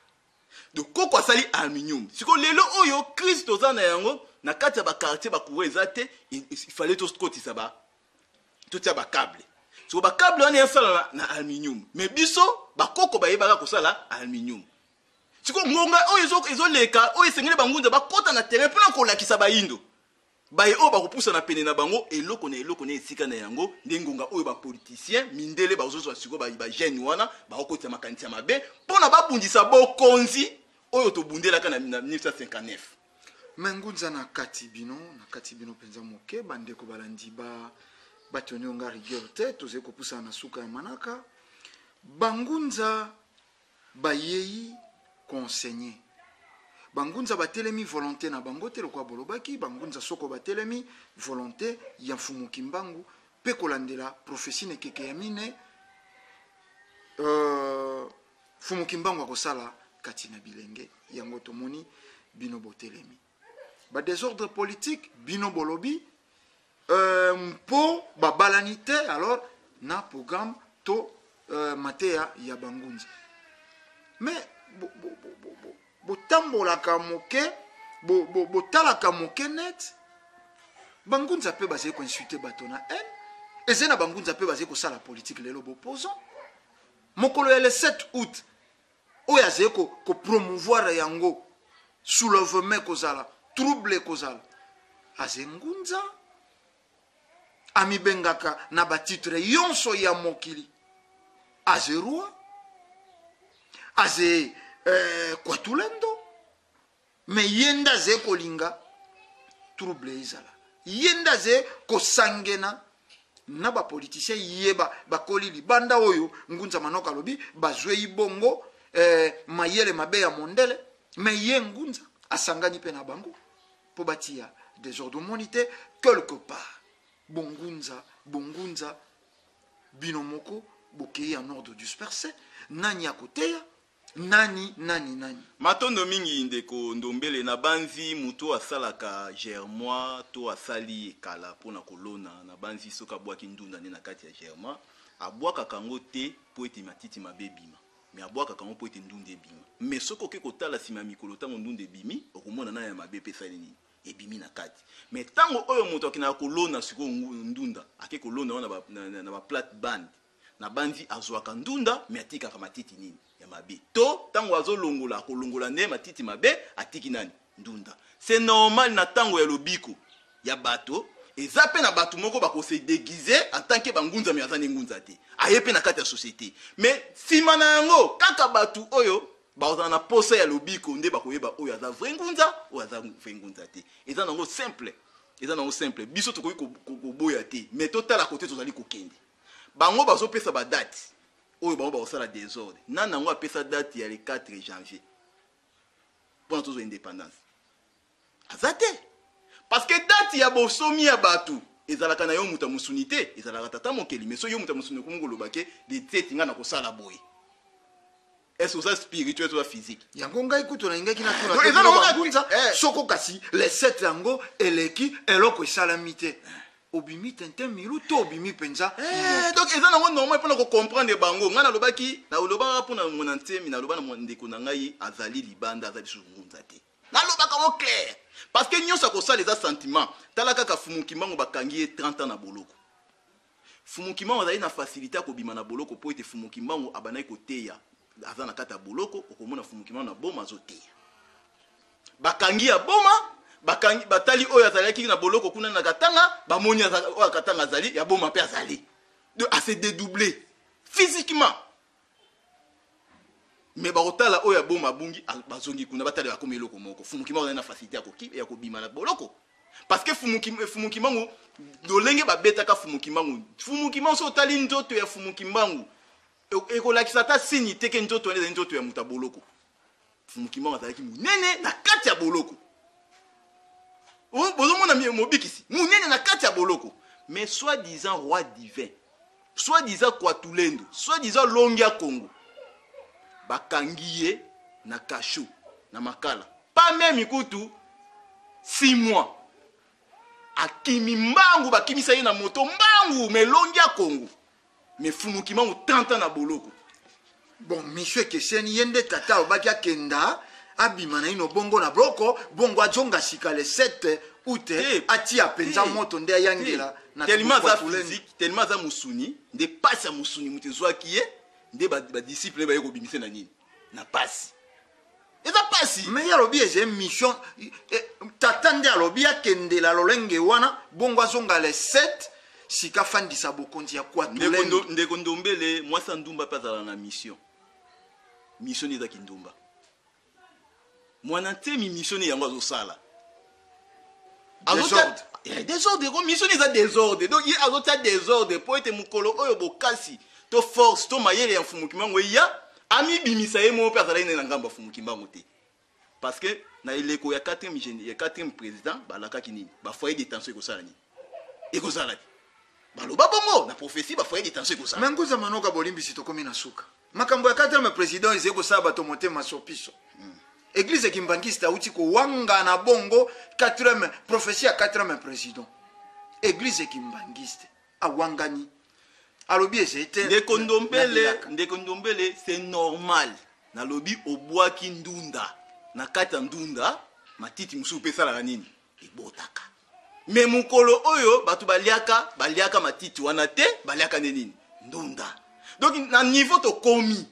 Donc koko asali aluminium. Sikoyo lelo oyo crise toza na yango na kati ya baquartier, bacourant eza te. Il fallait tokotisa ba totia bacable. Siko bacable wana esala na aluminium, mais biso bakoko bayebaka kosala aluminium. Siko ngonga oyo ezoleka, oyo esengeli bangunza bakɔta na terrain mpona kolakisa bayindo baye oyo bakopusana pene na bango, eloko na eloko na esika na yango. Nde ngonga oyo bapoliticien mindele bazozwa sikoyo bajeune wana, bakokotisa makanisi ya mabe mpona babundisa bokonzi oyo tobundelaka na 1959. Me ngunza, na kati bino mpenza moke, bandeko balandi ba batoni nga rigueur te. Tozali kopusana na suka ya manaka. Bangunza bayei koenseigner, bangunza batelemi volonté na bango te. Lokola bolobaki, bangunza soko batelemi volonté ya Mfumu Kimbangu mpe kolandela prophétie na ekeke ya mine, Mfumu Kimbangu akosala kati na bilenge. Yango tomoni bino botelemi badésordre politique. Bino bolobi mpo babalani te. Alors na programme to mateya ya bangunza, mais botambolaka moke, botalaka moke net. Bangunza mpe bazali koinsulte bato na haine. Ezali na bangunza mpe bazali kosala politique lelo. Boposant mokolo ya le 7 août oyo azali kopromouvoir yango, soulèvement kozala, trouble kozala, aze ngunza, amibengaka na batitre nyonso ya mokili, aze roi, aze kwatulendo. Me ye nde aze kolinga trouble ezala, ye nde aze kosangena na bapoliticien. Ye bakoli libanda oyo ngunza manoko alobi bazwei bongo mayele mabe ya mondele. Me ye ngunza asangani mpe na bango mpo batia désordre. Omoni te quelque part bongunza, bongunza bino moko bokei en ordre dispersé? Nani akoteya nani, nani, nani? Matondo mingi, ndeko Ndombele. Na banzi moto asalaka germoi to asali ekala mpona kolona, na banzi soki abwaki ndunda nde na kati ya germoi, abwakaka yango te mpo ete matiti mabe ebima, me abwakaka yango mpo ete ndunda ebima. Me soki oke kotala nsima ya mikolo, ntango ndunda ebimi, okomona na ya mabe mpe esali nini, ebimi na kati. Me ntango oyo moto akendaka kolona sikoyo ndunda, ake kolona wana na baplate bande, na banzi azwaka ndunda, me atikaka matiti nini ya mabe. To ntango azolongola, akolongola nde matiti mabe, atiki nani? Ndunda. C'est normal. Na ntango ya lobiko ya bato, eza mpe na bato moko bakose déguise en tant que bangunza, me aza nde ngunza te. Aye mpe na kati ya société, mais nsima na yango kaka bato oyo bazala na posa ya lobiko nde bakoyeba oyo aza vrai ngunza, oyo aza vrai ngunza te. Eza nango simple, eza nango simple. Biso tokoki koboya te, mais totala kote tozali kokende. Bango bazopesa badate oyo bango bakosala désordre. Nani yango apesa date ya le 4 janvier mpona tozwa indépendance? Aza te, parce que date ya bosomi ya bato ezalaka na yo moto ya mosuni te, ezalaka tata mokeli. Mais so yo moto ya mosuni okomi koloba ke le 7 ngai na kosala boye, est-ce oza spirituel to oza physique? Yango ngai kutu nalingaki natuna. Donc, eza nango bangunza, soko kasi le 7 yango eleki, eloko esalami te, obimi tente milu to obimi mpenza? Donc eza nango normal mpona kocomprendre bango. Ngai nalobaki, nalobaka mpona mona ntemi, naloba na ndeko na ngai azali libanda, aza lisusu ngunza te. Nalobaka ngo clair, parce que nyonso akosala eza sentiment. Tala kaka Fumu Kimbangu, bakangi ye 30 ans na boloko. Fumu Kimbangu azali na facilité ya kobima na boloko mpo ete Fumu Kimbangu abandaki koteya aza na kati ya boloko. Okomona Fumu Kimbangu na boma azoteya. Bakangi ya boma, bakangi, batali oyo azalaki na boloko kuna na Katanga, bamoni oyo ya Katanga azali, ya boma mpe azali. Donc ase dédoublé physiquement. Mais bakotala oyo ya boma abungi, bazongi kuna, batala, bakomi eloko moko. Fumu Kimbangu azali na facilité ya kobima na boloko, parce que Fumu Kimbangu, lolenge babetaka Fumu Kimbangu, Fumu Kimbangu, so otali nzoto ya Fumu Kimbangu, ekolakisa ata signe te ke nzoto wana ezali nzoto ya moto ya boloko. Fumu Kimbangu azalaki monene na kati ya boloko. Bozomona mobikisi munene na kati ya boloko, mais soit disant roi divin, soit disant Kwatulendo, soit disant Longia Congo, bakangi ye na cachot na Makala, pas même kutu 6 mois, akimi mbangu, bakimisa ye na moto mbangu. Mais Longia Congo, mais Fumu Kimbangu 30 ans na boloko. Bon, mission ekeseni. Ye nde tata alobaki akenda, abima na ino bongo na boloko, bongo azonga sika le 7 août. Te. Atia mpenza Te. moto nde ayangela na Tellement aza Kwatulendo. physique, tellement aza mosuni, nde pasi ya mosuni moto ezwaki ye, nde badisciple baye kobimisa na nini, na pasi, eza pasi. Mais ye alobi eza mission, tata nde alobi akendela lolenge wana, bongo azonga le 7 sika, afandisa bokonzi ya Kwatulendo. Ndeko Ndombele, mwasi ya ndumba mpe azala na mission. Mission nde ezaki ndumba mwana ntemi, mission nde yango azosala. Désordre. Désordre ko, mission eza désordre. Donc ye azotia désordre mpo ete mokolo oyo bokasi to force to mayele ya Mfumu Kimbangu eya, amibimisa ye moko mpe azalaki nde na ngambo ya Mfumu Kimbangu te, parce que na eleko ya quatrième ya quatrième président balakaki nini? Bafoyer détention ekosala nini? Ekozala te. Baloba bongo na prophétie, bafoyer détention ekosala. Mais Nguza Manoka, bolimbisi, tokomi na suka. Makambo ya quatrième président ezali kosala bato motema sopiso. Église kimbangiste auti kowangana bongo quatrième prophétie ya quatrième président. Église kimbangiste awangani, alobi ezali te Ndeko na Ndombele, bilaka. ndeko Ndombele, c'est normal. Nalobi obwaki ndunda, na kati ya ndunda matiti mosusu mpe esalaka nini? Ebotaka. Mais mokolo oyo bato baliaka matiti wana te, baliaka nde nini? Ndunda. Donc na niveau tokomi,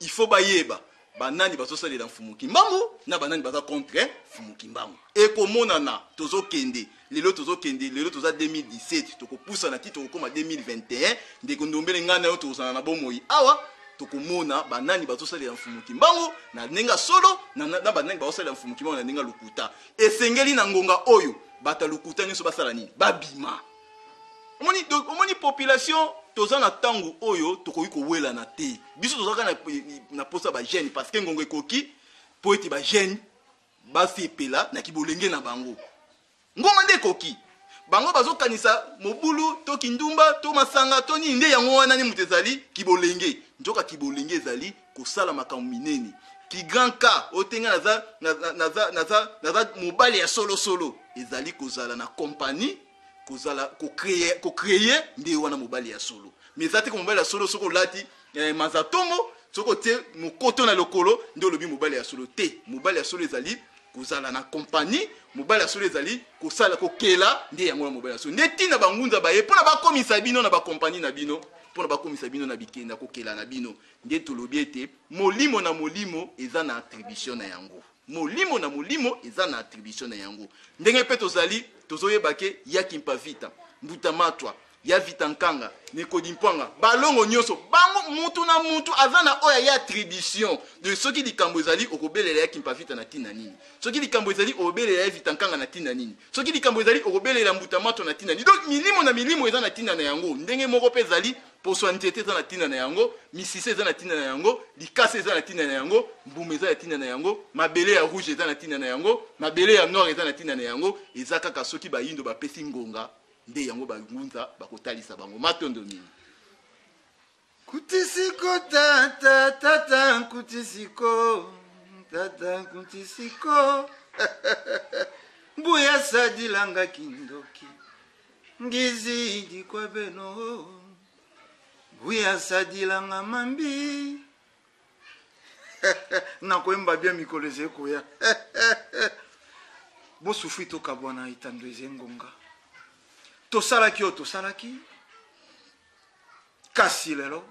il faut bayeba banani bazosalela Mfumu Kimbangu na banani baza contre Mfumu Kimbangu. Ekomonana. Tozokende lelo, tozokende lelo, toza 2017, tokopusana ti tokokóma 2021. Ndeko Ndombele, ngai na yo tokozala na bomoi awa, tokomona banani bazosalela Mfumu Kimbangu na ndenge ya solo na banani bazosalela Mfumu Kimbangu na ndenge ya lokuta. Esengeli na ngonga oyo bato ya lokuta nyonso basala nini? Babima. Omoni, donc, omoni population, toza na ntango oyo tokoki kowelana te. Biso tozalaka na posa bajeune, parce que ngongo ekoki mpo ete bajeune basepela na kibolenge na bango. Ngonga nde ekoki. Bango bazokanisa mobulu to kindumba to masanga to nini nde yango wana ni moto ezali kibolenge. Nzoka kibolenge ezali kosala makambo minene, ki grand cas oyo te. Ngai naza mobali ya solosolo, ezali kozala na compagnie, kozala kocréer nde wana mobali ya solo. Mais eza te ko mobali ya solo soki olati mazatongo, soki otie mokoto na lokolo nde olobi mobali ya solo te. Mobali ya solo ezali kozala na compagnie, mobali ya solo ezali kosala, kokela, nde yango na mobali ya solo. Nde ntina bangunza baye mpona bakomisa bino na bakompagnie na bino, mpona bakomisa bino na bikenda kokela na bino. Nde tolobi ete molimo na molimo eza na attribution na yango, molimo na molimo eza na attribution na yango. Ndenge mpe tozali, tozoyeba ke ya Kimpa Vita, Mbuta Matwa, ya Vita Nkanga, Nekodi Mpwanga, balongo nyonso, bango mutu na mutu aza na oyo ya attribution de. Soki likambo ezali, okobelela ya Kimpa Vita na ntina nini? Soki likambo ezali, okobelela ya Vita Nkanga na ntina nini? Soki likambo ezali, okobelela Mbuta Matwa na ntina nini? Donc milimo na milimo eza na ntina na yango. Ndenge moko mpe ezali poso ya nzete eza na ntina na yango, misisa eza na ntina na yango, likasa eza na ntina na yango, mbuma eza na ntina na yango, mabele ya rouge eza na ntina na yango, mabele ya noir eza na ntina na yango. Eza kaka soki bayindo bapesi ngonga nde yango bangunza bakotalisa bango. Matondo mingi. Kutisiko tata, tata kutisiko, tata kutisiko, mbuya sadilanga kindoki ngizi dikwa beno, mbuya sadilanga mambi. Nakoyemba bien mikolo ezali koya. Bosufri, tokabwana etando eze ngonga. Tosalaki oyo tosalaki, kasi lelo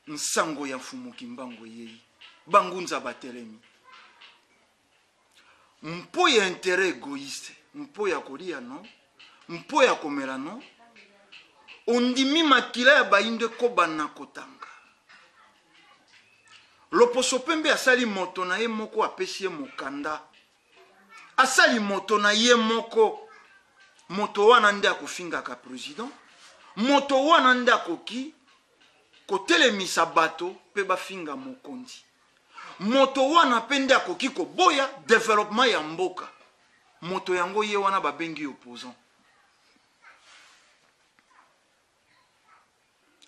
nsango ya Mfumu Kimbangu eyei, bangunza batelemi mpo ya intérêt égoïste, mpo ya kolia no, mpo ya komela no. Ondimi makila ya bayindo ekobana kotanga. Loposo pembe asali moto na ye moko, apesi ye mokanda, asali moto na ye moko. Moto wana nde akofingaka président, moto wana nde akoki kotelemisa bato mpe bafinga mokonzi, moto wana mpe nde akoki koboya développement ya mboka. Moto yango ye wana babengi opposant.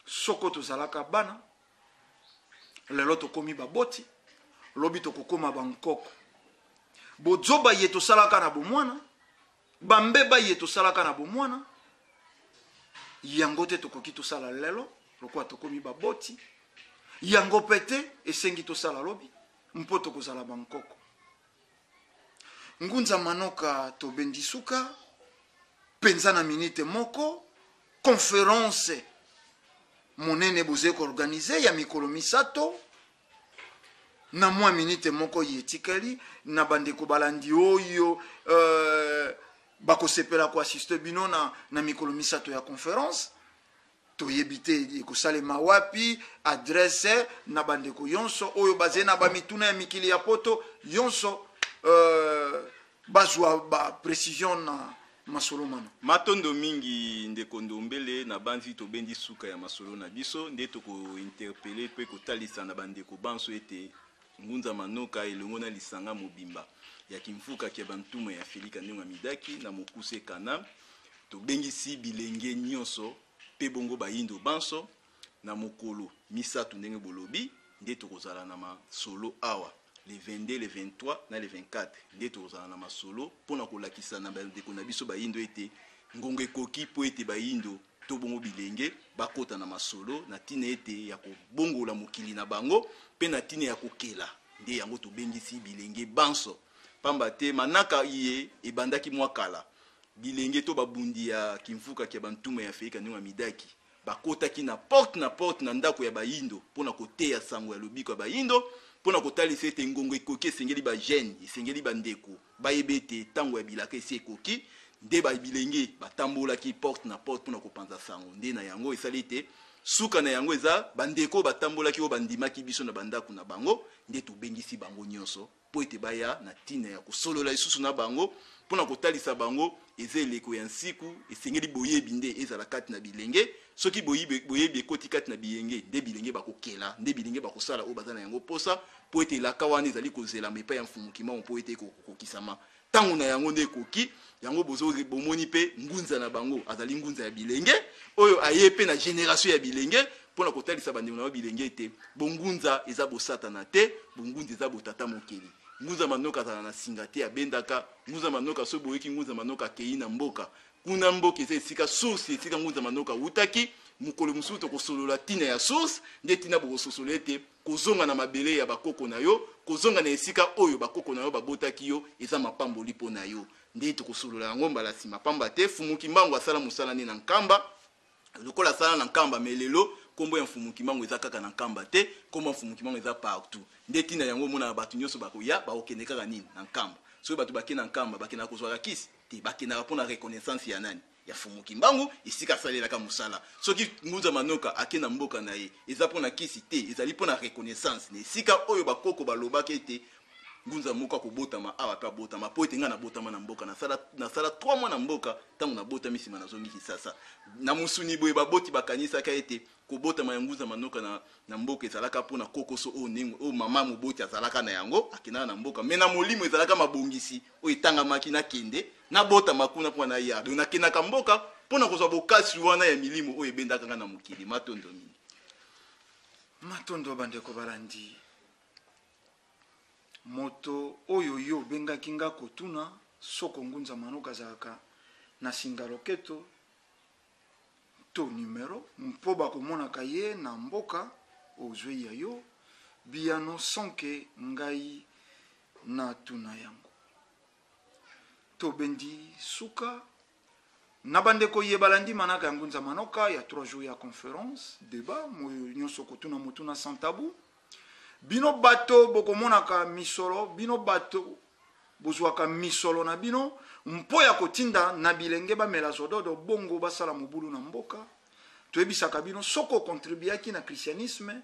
Soko tozalaka bana, lelo tokomi baboti, lobi tokokoma bankoko. Bozoba ye tosalaka na bomwana, bambeba ye tosalaka na bomwana, yango te tokoki tosala lelo lokola tokomi baboti, yango pe te esengi tosala lobi mpo tokozala bankoko. Ngunza Manoka tobendi suka penza na minute moko conference monene bozali koorganize ya mikolo misato na mwa minute moko ye etikali na bandeko balandi oyo bakosepela koassiste bino na mikolo misato ya conference. Toyebi te ekosalema wapi, adresse na bandeko yonso oyo bazali na bamituna ya mikili ya poto yonso, bazwa ba precision na masolo mana. Matondo mingi ndeko Ndombele, na banzi tobendi suka ya masolo na biso, nde tokointerpele mpe kotalisa na bandeko banso ete Ngunza Manoka elongo na lisanga mobimba ya kimfuka kia bantumu ya Felika Ndiongo Midaki na mokuse Kanam, tobengisi bilenge nyonso mpe bongo bayindo banso na mokolo misato ndenge bolobi nde tokozala na masolo awa le 22, le 23 na le 24 nde tokozala na masolo mpo na kolakisa na bandeko na biso bayindo ete ngonga ekoki mpo ete bayindo to bongo bilenge bakota na masolo na ntina ete ya kobongola mokili na bango mpe na ntina ya kokela. Nde yango tobengisi bilenge banso, pamba te manaka iye ebandaki mwa kala. Bilenge to babundi ya kimvuka kia bantumu ya Feika Ndiongo ya Midaki bakotaki na porte na porte na ndako ya bayindo mpo na koteya sango ya lobiko ya bayindo, mpo na kotalisa ete ngonga ekoki, esengeli ba jeunes, esengeli bandeko bayeba ete tango ya bilaka esi ekoki. Nde ba bilenge batambolaki porte na porte mpo na kopanza sango. Nde na yango esali ete suka na yango eza bandeko oyo batambolaki, oyo bandimaki biso na bandako na bango, nde tobengisi bango nyonso mpo ete baya na ntina ya kosolola lisusu na bango mpo na kotalisa bango eza eleko ya nsiku, esengeli boyebi nde ezala kati na bilenge. Soki boyebi ekoti kati na bilenge, nde bilenge bakokela, nde bilenge bakosala oyo baza na yango posa, mpo ete elaka wana ezali kozelama epai ya Mfumu Kimbangu mpo ete ekokokisama. Tango na yango nde ekoki, yango bozo bomoni mpe ngunza na bango azali ngunza ya bilenge oyo aye mpe na generation ya bilenge mpo na kotalisa bandeko na bango bilenge ete bongunza eza bosatana te, bongunza eza botata mokeli. Ngunza Manoka azala na singa te, abendaka Ngunza Manoka. Soki boyoki Ngunza Manoka akei na mboka kuna, mboka eza esika source, esika Ngunza Manoka awutaki. Mokolo mosusu tokosolola ntina ya source, nde ntina bokososola ete kozonga na mabele ya bakoko na yo, kozonga na esika oyo bakoko na yo babotaki yo, eza mapamboli mpo na yo. Nde tokosolola yango mbala nsima, pamba te Mfumu Kimbangu asala mosala nde na Nkamba, lokola asala na Nkamba, mais lelo kombo ya Mfumu Kimbangu eza kaka na Nkamba te, kombo ya Mfumu Kimbangu eza partout. Nde ntina yango omonaka bato nyonso bakoya, bakokende kaka nini? Na Nkamba. Soki bato bake na Nkamba, bakendaka kozwaka kisi te, bakendaka mpo na reconnaissance ya nani? Ya Mfumu Kimbangu, esika asalelaka mosala. Soki Ngunza Manoka ake na mboka na ye, eza mpo na kisi te, ezali mpo na reconnaissance na esika oyo bakoko balobaka ete Ngunza moko akobotama awa mpe abotama, mpo ete ngai nabotama na mboka, nasala 3 mois na mboka, ntango nabotami nsima nazongi Kisasa na mosuni. Boye baboti bakanisaka ete kobotama ya Ngunza Manoka na mboka ezalaka mpo na kokoso oyo ndenge oyo mama moboti azalaka na yango, akendaka na mboka, me na molimo ezalaka mabongisi oyo etangamaki, nakende nabotama kuna mpo na ya donc nakendaka mboka mpo na kozwa bokasi wana ya milimo oyo ebendaka nga na mokili. Matondo mingi. Matondo bandeko balandi. Moto oyo yo obengaki nga kotuna soko Ngunza Manoka azalaka na singa loketo to numero mpo bakomonaka ye na mboka, ozwi ya yo biyano sans que ngai natuna yango. Tobendi suka na bandeko ye balandi manaka ya Ngunza Manoka ya 3 jours ya conférence débat moyo nyonso kotuna motuna sans tabou. Bino bato bokomonaka misolo, bino bato bozwaka misolo na bino mpo ya kotinda na bilenge bamela zododo bongo basala mobulu na mboka, toyebisaka bino soko okontribuaki na christianisme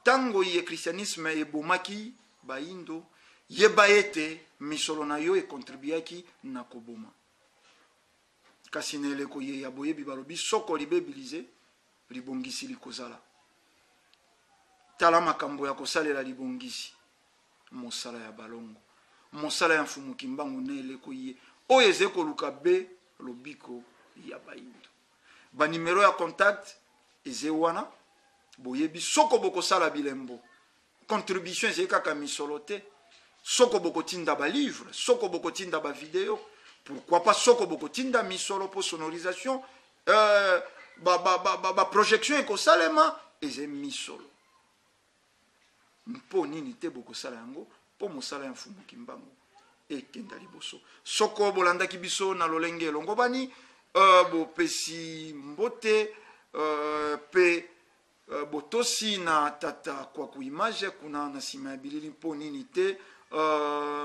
tango ye christianisme ebomaki bayindo, yeba ete misolo na yo ekontribuaki na koboma. Kasi na eleko ye ya boyebi balobi soko libebilize libongisi likozala. Tala makambo ya kosalela libongisi, mosala ya balongo, mosala ya Mfumu Kimbangu na eleko ye Oyo ezali koluka be lobiko ya bayindo. Ba numero ya contact eze wana, boyebi soko bokosala bilembo. Contribution ezali kaka misolo te. Soko bokotinda ba livre, soko bokotinda ba video, pourquoi pas soko bokotinda misolo po sonorisation, ba projection ekosalema, eze misolo. Mpo nini te bokosala yango mpo mosala ya Mfumu Kimbangu ekenda liboso. Soko bolandaki biso na lolenge elongobani, bopesi mbote pe botosi na tata Kwaku Image kuna na sima ya bilili, mpo nini te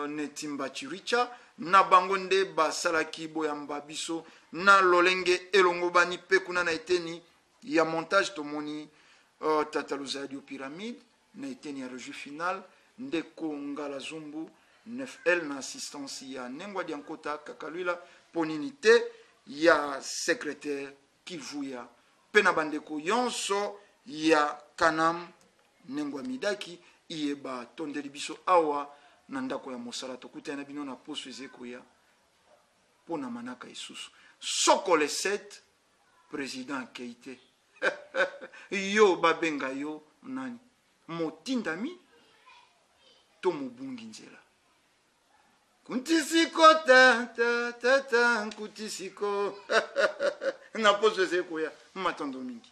Netimba Chiricha na bango nde basalaki boyamba biso na lolenge elongobani. Pe kuna na eteni ya montage tomoni tata Luzadio Pyramide, na eteni ya régie finale ndeko Ngala Zumbu 9L na assistance ya Nengwa Diankota Kakalwila, mpo nini te ya secrétaire Kivuya, pe na bandeko yonso ya Kanam Nengwa Midaki iye batondeli biso awa na ndako ya mosala. Tokutani na bino na poso ezekoya mpo na manaka isusu. Soko le 7 président akei te. Yo babenga yo nani? Motindami to mobungi nzela? Kuntisiko ta ta ta ta nkutisiko. Na poso ezekoya. Matondo mingi.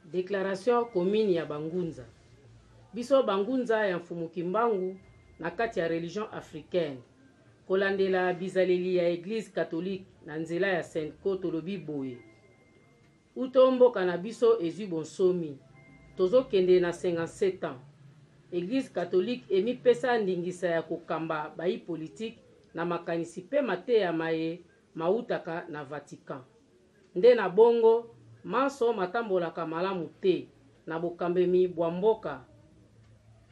Declaration commune ya ba ngunza. Biso ba ngunza ya Mfumu Kimbangu na kati ya religion africaine, kolandela bizaleli ya eglise catholique na nzela ya Cenco tolobi boye, Uto mboka na biso ezwi bonsomi, tozo kende na 57 ans, eglise catholique emipesa ndingisa ya kokamba bayi politique na makanisi pe mateya maye mawutaka na Vatican. Nde na bongo, manso matambolaka malamu te na bokambemi bwa mboka.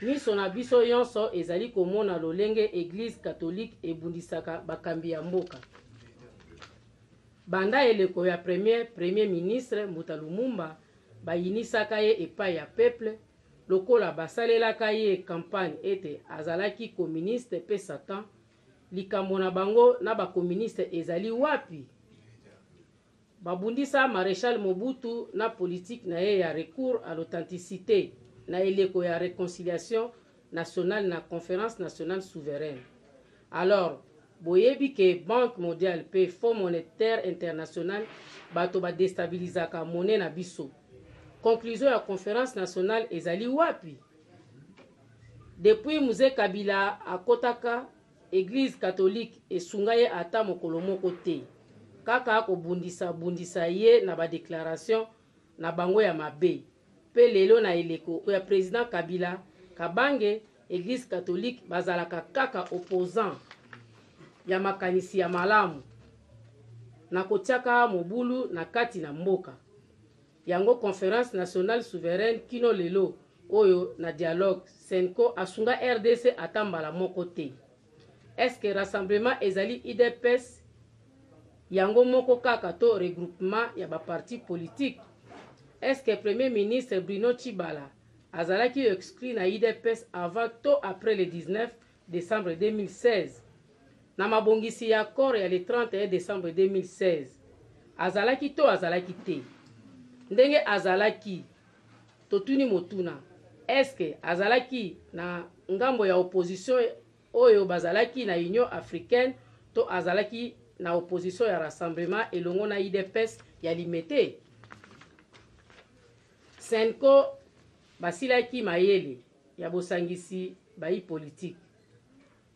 Miso na biso yonso ezali komona lolenge Eglise catholique ebundisaka bakambi ya mboka. Banda eleko ya premier Premier ministre Mbuta Lumumba, bayinisaka ye epai ya peuple, lokola basalelaka ye campagne ete azalaki communiste mpe Satan, Likambo na bango na ba communistes ezali wapi? Babundisa Marechal Mobutu na politique na ye ya recours à l'authenticite na eleko ya reconciliation nationale na Conference nationale souveraine. Alors, boyebi que Banque mondiale mpe Fonds monetaire international bato ba destabilisaka monnaie na biso. Conclusion ya Conference nationale ezali wapi? Depuis Mzee Kabila akotaka eglise catholique esunga ye ata mokolo moko te. Kaka kobundisa bundisa ye na ba declarations na bango ya mabe. Pe lelo na eleko ya president Kabila Kabange eglise catholique bazalaka kaka opposant ya makanisi ya malamu na kotiaka mobulu na kati na mboka. Yango conference nationale souveraine kino lelo oyo na dialogue cenco asunga rdc ata mbala moko te. Est ce que rassemblement ezali udps yango moko kaka to regroupement ya ba partis politiques? Est ce que premier ministre Bruno Tshibala azalaki exclu na udps avant to après le 19 decembre 2016? Na mabongisi ya accord ya le 31 decembre 2016, azalaki to azalaki te? Ndenge azalaki, totuni motuna, est-ce que azalaki na ngambo ya opposition oyo bazalaki na Union africaine to azalaki na opposition ya rassemblement elongo na udps ya Limete? Cenco basilaki mayele ya bosangisi bayi politiki.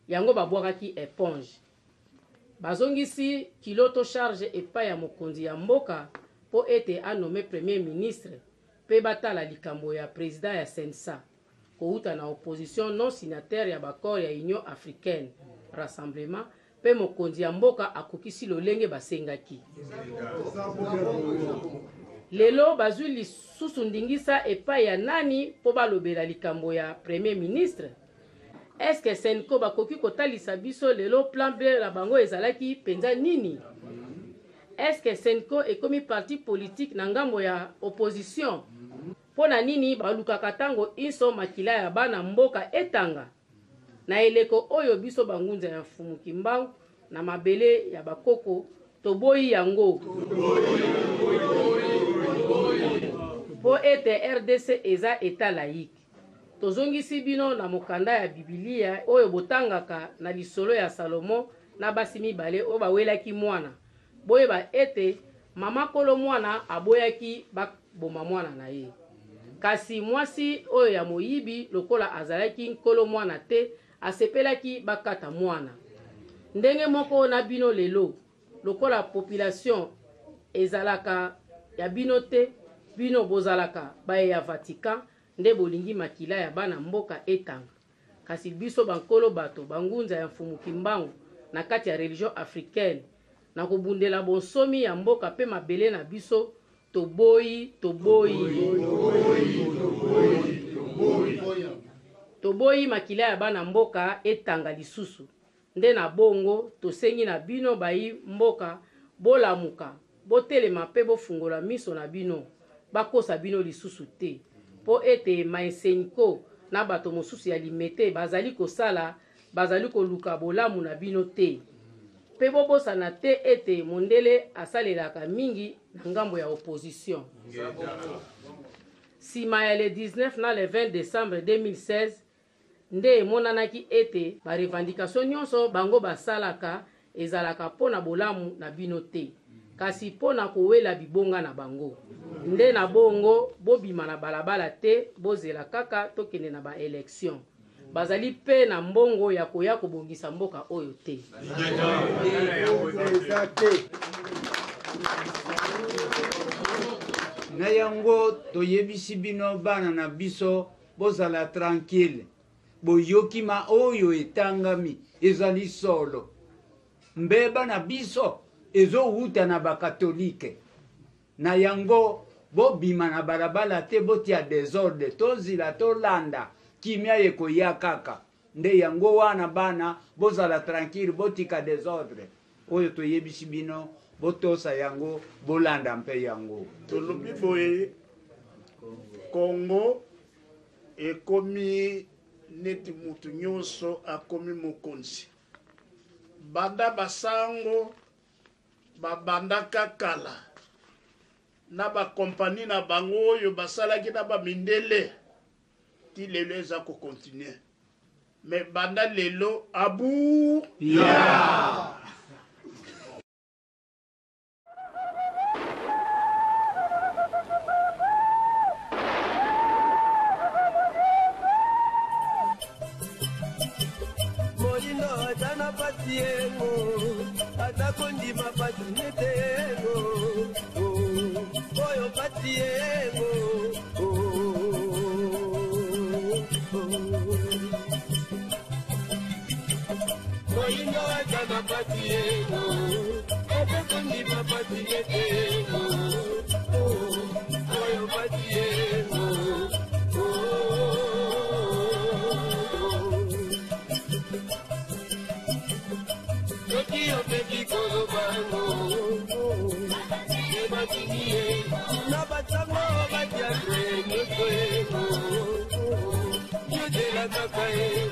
Yango babwakaki eponge. Bazongisi kilo to charge epai ya mokonzi ya mboka mpo ete a nommer Premier ministre mpe batala likambo ya president ya CNSA kowuta na opposition non signataire ya b'accords ya Union africaine, rassemblement, mpe mokonzi ya mboka akokisi lolenge basengaki. Lelo bazwi lisusu ndingisa epai ya nani mpo balobela likambo ya Premier ministre? Est ce que Cenco bakoki kotalisa biso lelo plan B na bango ezalaki penza nini? Est ce que Cenco ekomi parti politique na ngambo ya opposition? Mpo na nini balukaka tango inso makila ya bana mboka etanga? Na eleko oyo biso bangunza ya Mfumu Kimbangu na mabele ya bakoko toboyi yango. Mpo ete rdc eza etat laïque. Tozongisi bino na mokanda ya Bibilia oyo botangaka na lisolo ya Salomo na basi mibale oyo bawelaki mwana. Boyeba ete mama kolo mwana aboyaki baboma mwana na ye. Kasi mwasi oyo ya moyibi, lokola azalaki nkolo mwana te, asepelaki bakata mwana. Ndenge moko na bino lelo, lokola population ezalaka ya bino te, bino bozalaka baye ya Vatican nde bolingi makila ya bana mboka etanga. Kasi biso ba nkolo bato, ba ngunza ya Mfumu Kimbangu na kati ya religion africaine, na kobundela bonsomi ya mboka pe mabele na biso, toboyi, toboyi. Toboyi makila ya bana mboka etanga lisusu. Nde na bongo tosengi na bino bayi mboka bolamuka, botelema mpe bofungola miso na bino, bakosa bino lisusu te mpo ete Maeseniko na bato mosusu ya Limete bazali kosala bazali koluka bolamu na bino te. Mpe bobosana te ete mondele asalelaka mingi na ngambo ya opposition. Sima ya le 19 na le 20 decembre 2016, nde emonanaki ete ba revendications nionso bango basalaka ezalaka mpo na bolamu na bino te, kasi mpo na kowela bibonga na bango. Nde na bongo bobima na balabala te, bozela kaka tokende na ba elections. Bazali mpe na mbongo ya koya kobongisa mboka oyo te. Na yango toyebisi bino bana na biso Bozala tranquille boyoki ma oyo etangami ezali solo mbeba na biso ezo wuta na ba catholique na yango bobima na balabala te botia desordre tozila tolanda kimia ekoya kaka nde yango wana bana bozala tranquille botika desordre oyo toyebisi bino botosa yango bolanda mpe yango. Tolobi boye Congo ekomi neti mutu nyonso akomi mokonzi banda basango babandaka kala na ba compagnie na bango oyo basalaki na ba mindele ti lelo eza ko continuer mais banda lelo abu yeah. Moyindo ata na pasi yengo ata kondima pasi nete yengo oyo pasi yengo. Moyindo ata na pasi yengo ata kondima pasi nete yengo oyo pasi yengo. Soki omeki koloba ngo ebatindi ye na basango batiatre nyonso yengo yozela kaka ye.